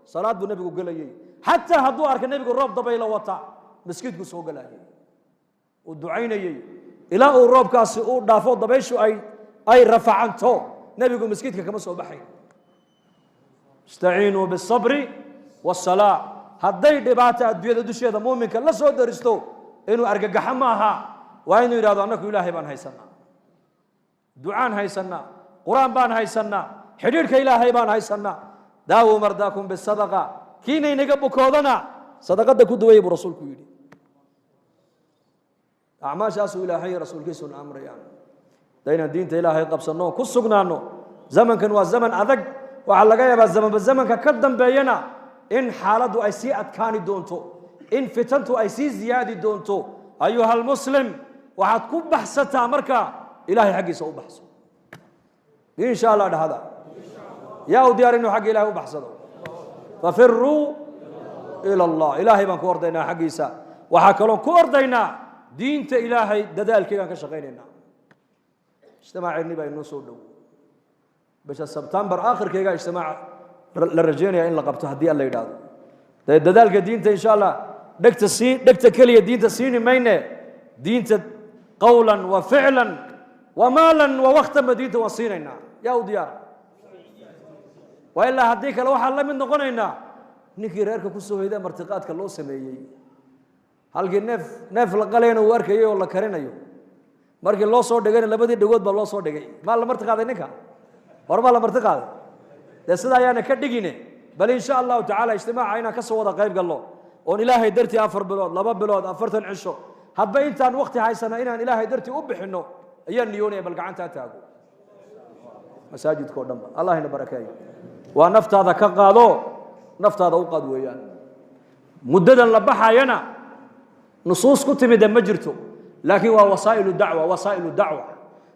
salaad buu nebigu gelayey. Xataa hadduu arka nebigu roob dabaylo wata, maskiidku soo gelayay, uu ducaynayey ilaa uu roobkaasi uu dhaafo, dabayshu ay rafacanto. Nebigu maskiidka kama soo baxayn. Istaciinuu bisabri wasalaa. Hadday dhibaata adduunyada dusheeda muuminka la soo daristo, inuu argagaxo maaha. Waa inuu yidhahdo: annaku Ilaahay baan haysanaa, ducaan haysanaa, Qur-aan baan haysanaa, xidhiidhka Ilaahay baan haysanaa. Daawuu mardaakum bisadaqa. Kiina inaga bukoodana sadaqada ku duwaya buu rasuulku yidhi. Acmaashaasuu Ilaahay rasuulkiisuna amrayaan da inaan diinta Ilaahay qabsanno oo ku sugnaano. Zamankan waa zaman adag. Waxaa laga yaabaa zamanba zamanka ka dambeeyana in xaaladdu ay sii adkaani doonto, in fitantu ay sii ziyaadi doonto. Ayuha almuslim, waxaad ku baxsataa marka Ilaahay xaggiisa u baxso, insha Allah. Dhahada, yaa u diyaar inuu xagga Ilahay u baxsado? Fafiruu ila Allah. Ilaahay baan ku ordaynaa xaggiisa. Waxaa kaloon ku ordaynaa diinta Ilaahay dadaalkeegaan ka shaqaynaynaa. Ijtimaaceennii baa inoo soo dhow. Bisha Sebtembar aakhirkeega ijtimaac la rajaynaya in la qabto, haddii Alla yidhaahdo. Dee dadaalka diinta, insha Allah, dhegta sii, dhegta keliya diinta siini mayne. Diinta qawlan wa ficlan wa maalan wa waktanba diinta waan siinaynaa. Yaa u diyaara? Waa ilaa haddii kale waxaan la mid noqonaynaa ninkii reerka ku soo hoyda, martiqaadka loo sameeyey, halkii neef neef la qalayna uu arkayay oo la karinayo. Markii loo soo dhigayna labadii dhagood baa loo soo dhigay. Maa la marti qaaday ninka? Hore maa la marti qaaday? Dee sida ayaana ka dhigine. Bal insha Allahu tacala ijtimaaca inaan ka soo wada qayb gallo oon Ilaahay dartii 4 bilood, 2 bilood, 40 cisho, hadba intaan wakti haysana inaan Ilaahay dartii u bixinno ayaan niyoonaya. Bal gacantaa taago masaajidka o dhanba. Allah ina barakeeyo. Waa naftaada ka qaado, naftaada u qaad weeyaan. Muddadan la baxayana nusuus ku timida ma jirto, laakiin waa wasaa'ilu dacwa. Wasaa'ilu dacwa,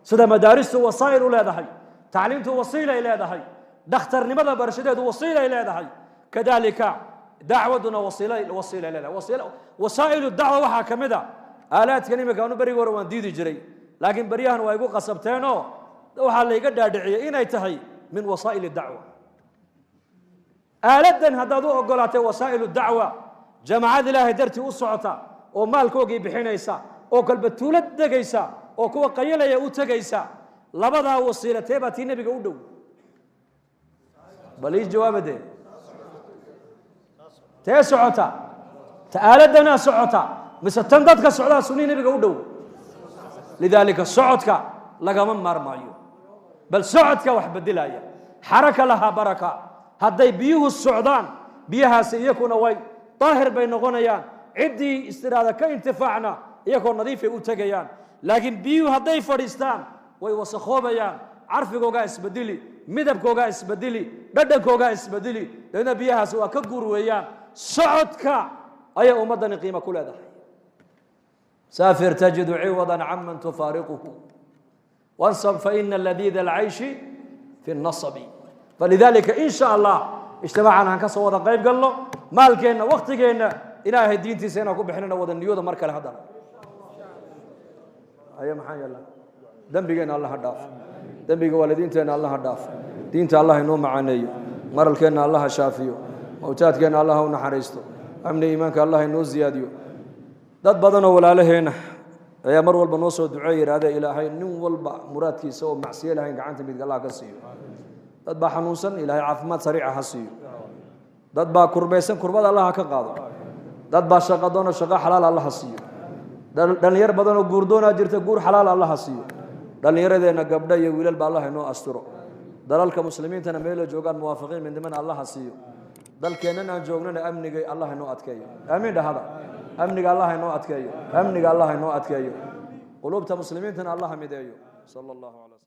sida madaaristu wasaa'il u leedahay, tacliimtu wasiilay leedahay, dhakhtarnimada barashadeedu wasiilay leedahay, kadalika dacwaduna wasiilay leedahay. Wasaa'ilu dacwa waxaa ka mid a aalaadkan imika. Anu berigi hore waan diidi jiray, laakiin beryahan waa igu qasabteenoo waxaa layga dhaadhiciyey inay tahay min wasaa'il dacwa. Aaladdan haddaad u ogolaatay wasaa'ilu dacwa, jamaacad Ilaahay dartii u socota oo maalkoogii bixinaysa oo kalba tuulo degaysa oo kuwa qayalaya u tegaysa, labadaa wasiila tee baa tii nebiga u dhow? Bal ii jawaaba dee. Tee socota? Ta aaladdanaa socota mise tan dadka socdaa sunnihii nebiga u dhow? Lidaalika socodka lagama maarmaayo, bal socodka wax bedelaya. Xaraka lahaa baraka. Hadday biyuhu socdaan, biyahaasi iyakuna way daahir bay noqonayaan. Ciddii istiraada ka intifaacna iyakoo nadiifay u tegayaan. Laakiin biyuhu hadday fadhiistaan, way wasakhoobayaan, carfigoogaa isbedeli, midabkoogaa isbedeli, dhadhankoogaa isbedeli. Dabeedna biyahaasi waa ka guur weeyaan. Socodka ayay ummaddani qiimo ku leedahay. Saafir tajidu ciwadan caman tufaariquhu, wansab faina ladiida alcayshi fi nasabi. Falidalika, in sha Allah, ijtimaacan aan ka soo wada qayb galno, maalkeenna, waktigeenna Ilaahay diintiisa inaan ku bixinana wada niyooda. Mar kale haddana aye, maxaa yeela? Dembigeenna Allah ha dhaaf, dembiga waalidiinteenna Allah ha dhaaf, diinta Allah inoo macaaneeyo, maralkeenna Allah ha shaafiyo, mawtaadkeenna Allah ha u naxariisto, amni iimaanka Allah inoo ziyaadiyo. Dad badanoo walaalaheenna ayaa mar walba noo soo duceey, yidhahdee Ilaahay nin walba muraadkiisa oo macsiyo lahayn gacanta midig Allah ka siiyo. Dad baa xanuunsan, Ilaahay caafimaad sariica ha siiyo. Dad baa kurbaysan, kurbada Allah ha ka qaado. Dad baa shaqo doono, shaqo xalaal Allah ha siiyo. Dhalinyar badan oo guurdoonaa jirta, guur xalaal Allah ha siiyo. Dhallinyaradeenna gabdho iyo wiilal ba Allah inoo asturo. Dalalka muslimiintana meela joogaan muwaafiqiin midnimana Allah ha siiyo. Dalkeennan aan joognana amniga Allah inoo adkeeyo. Aamiin dhahada. Amniga Allah inoo adkeeyo, amniga Allah inoo adkeeyo, quluubta muslimiintana Allah mideeyo. Sala allahu calaa.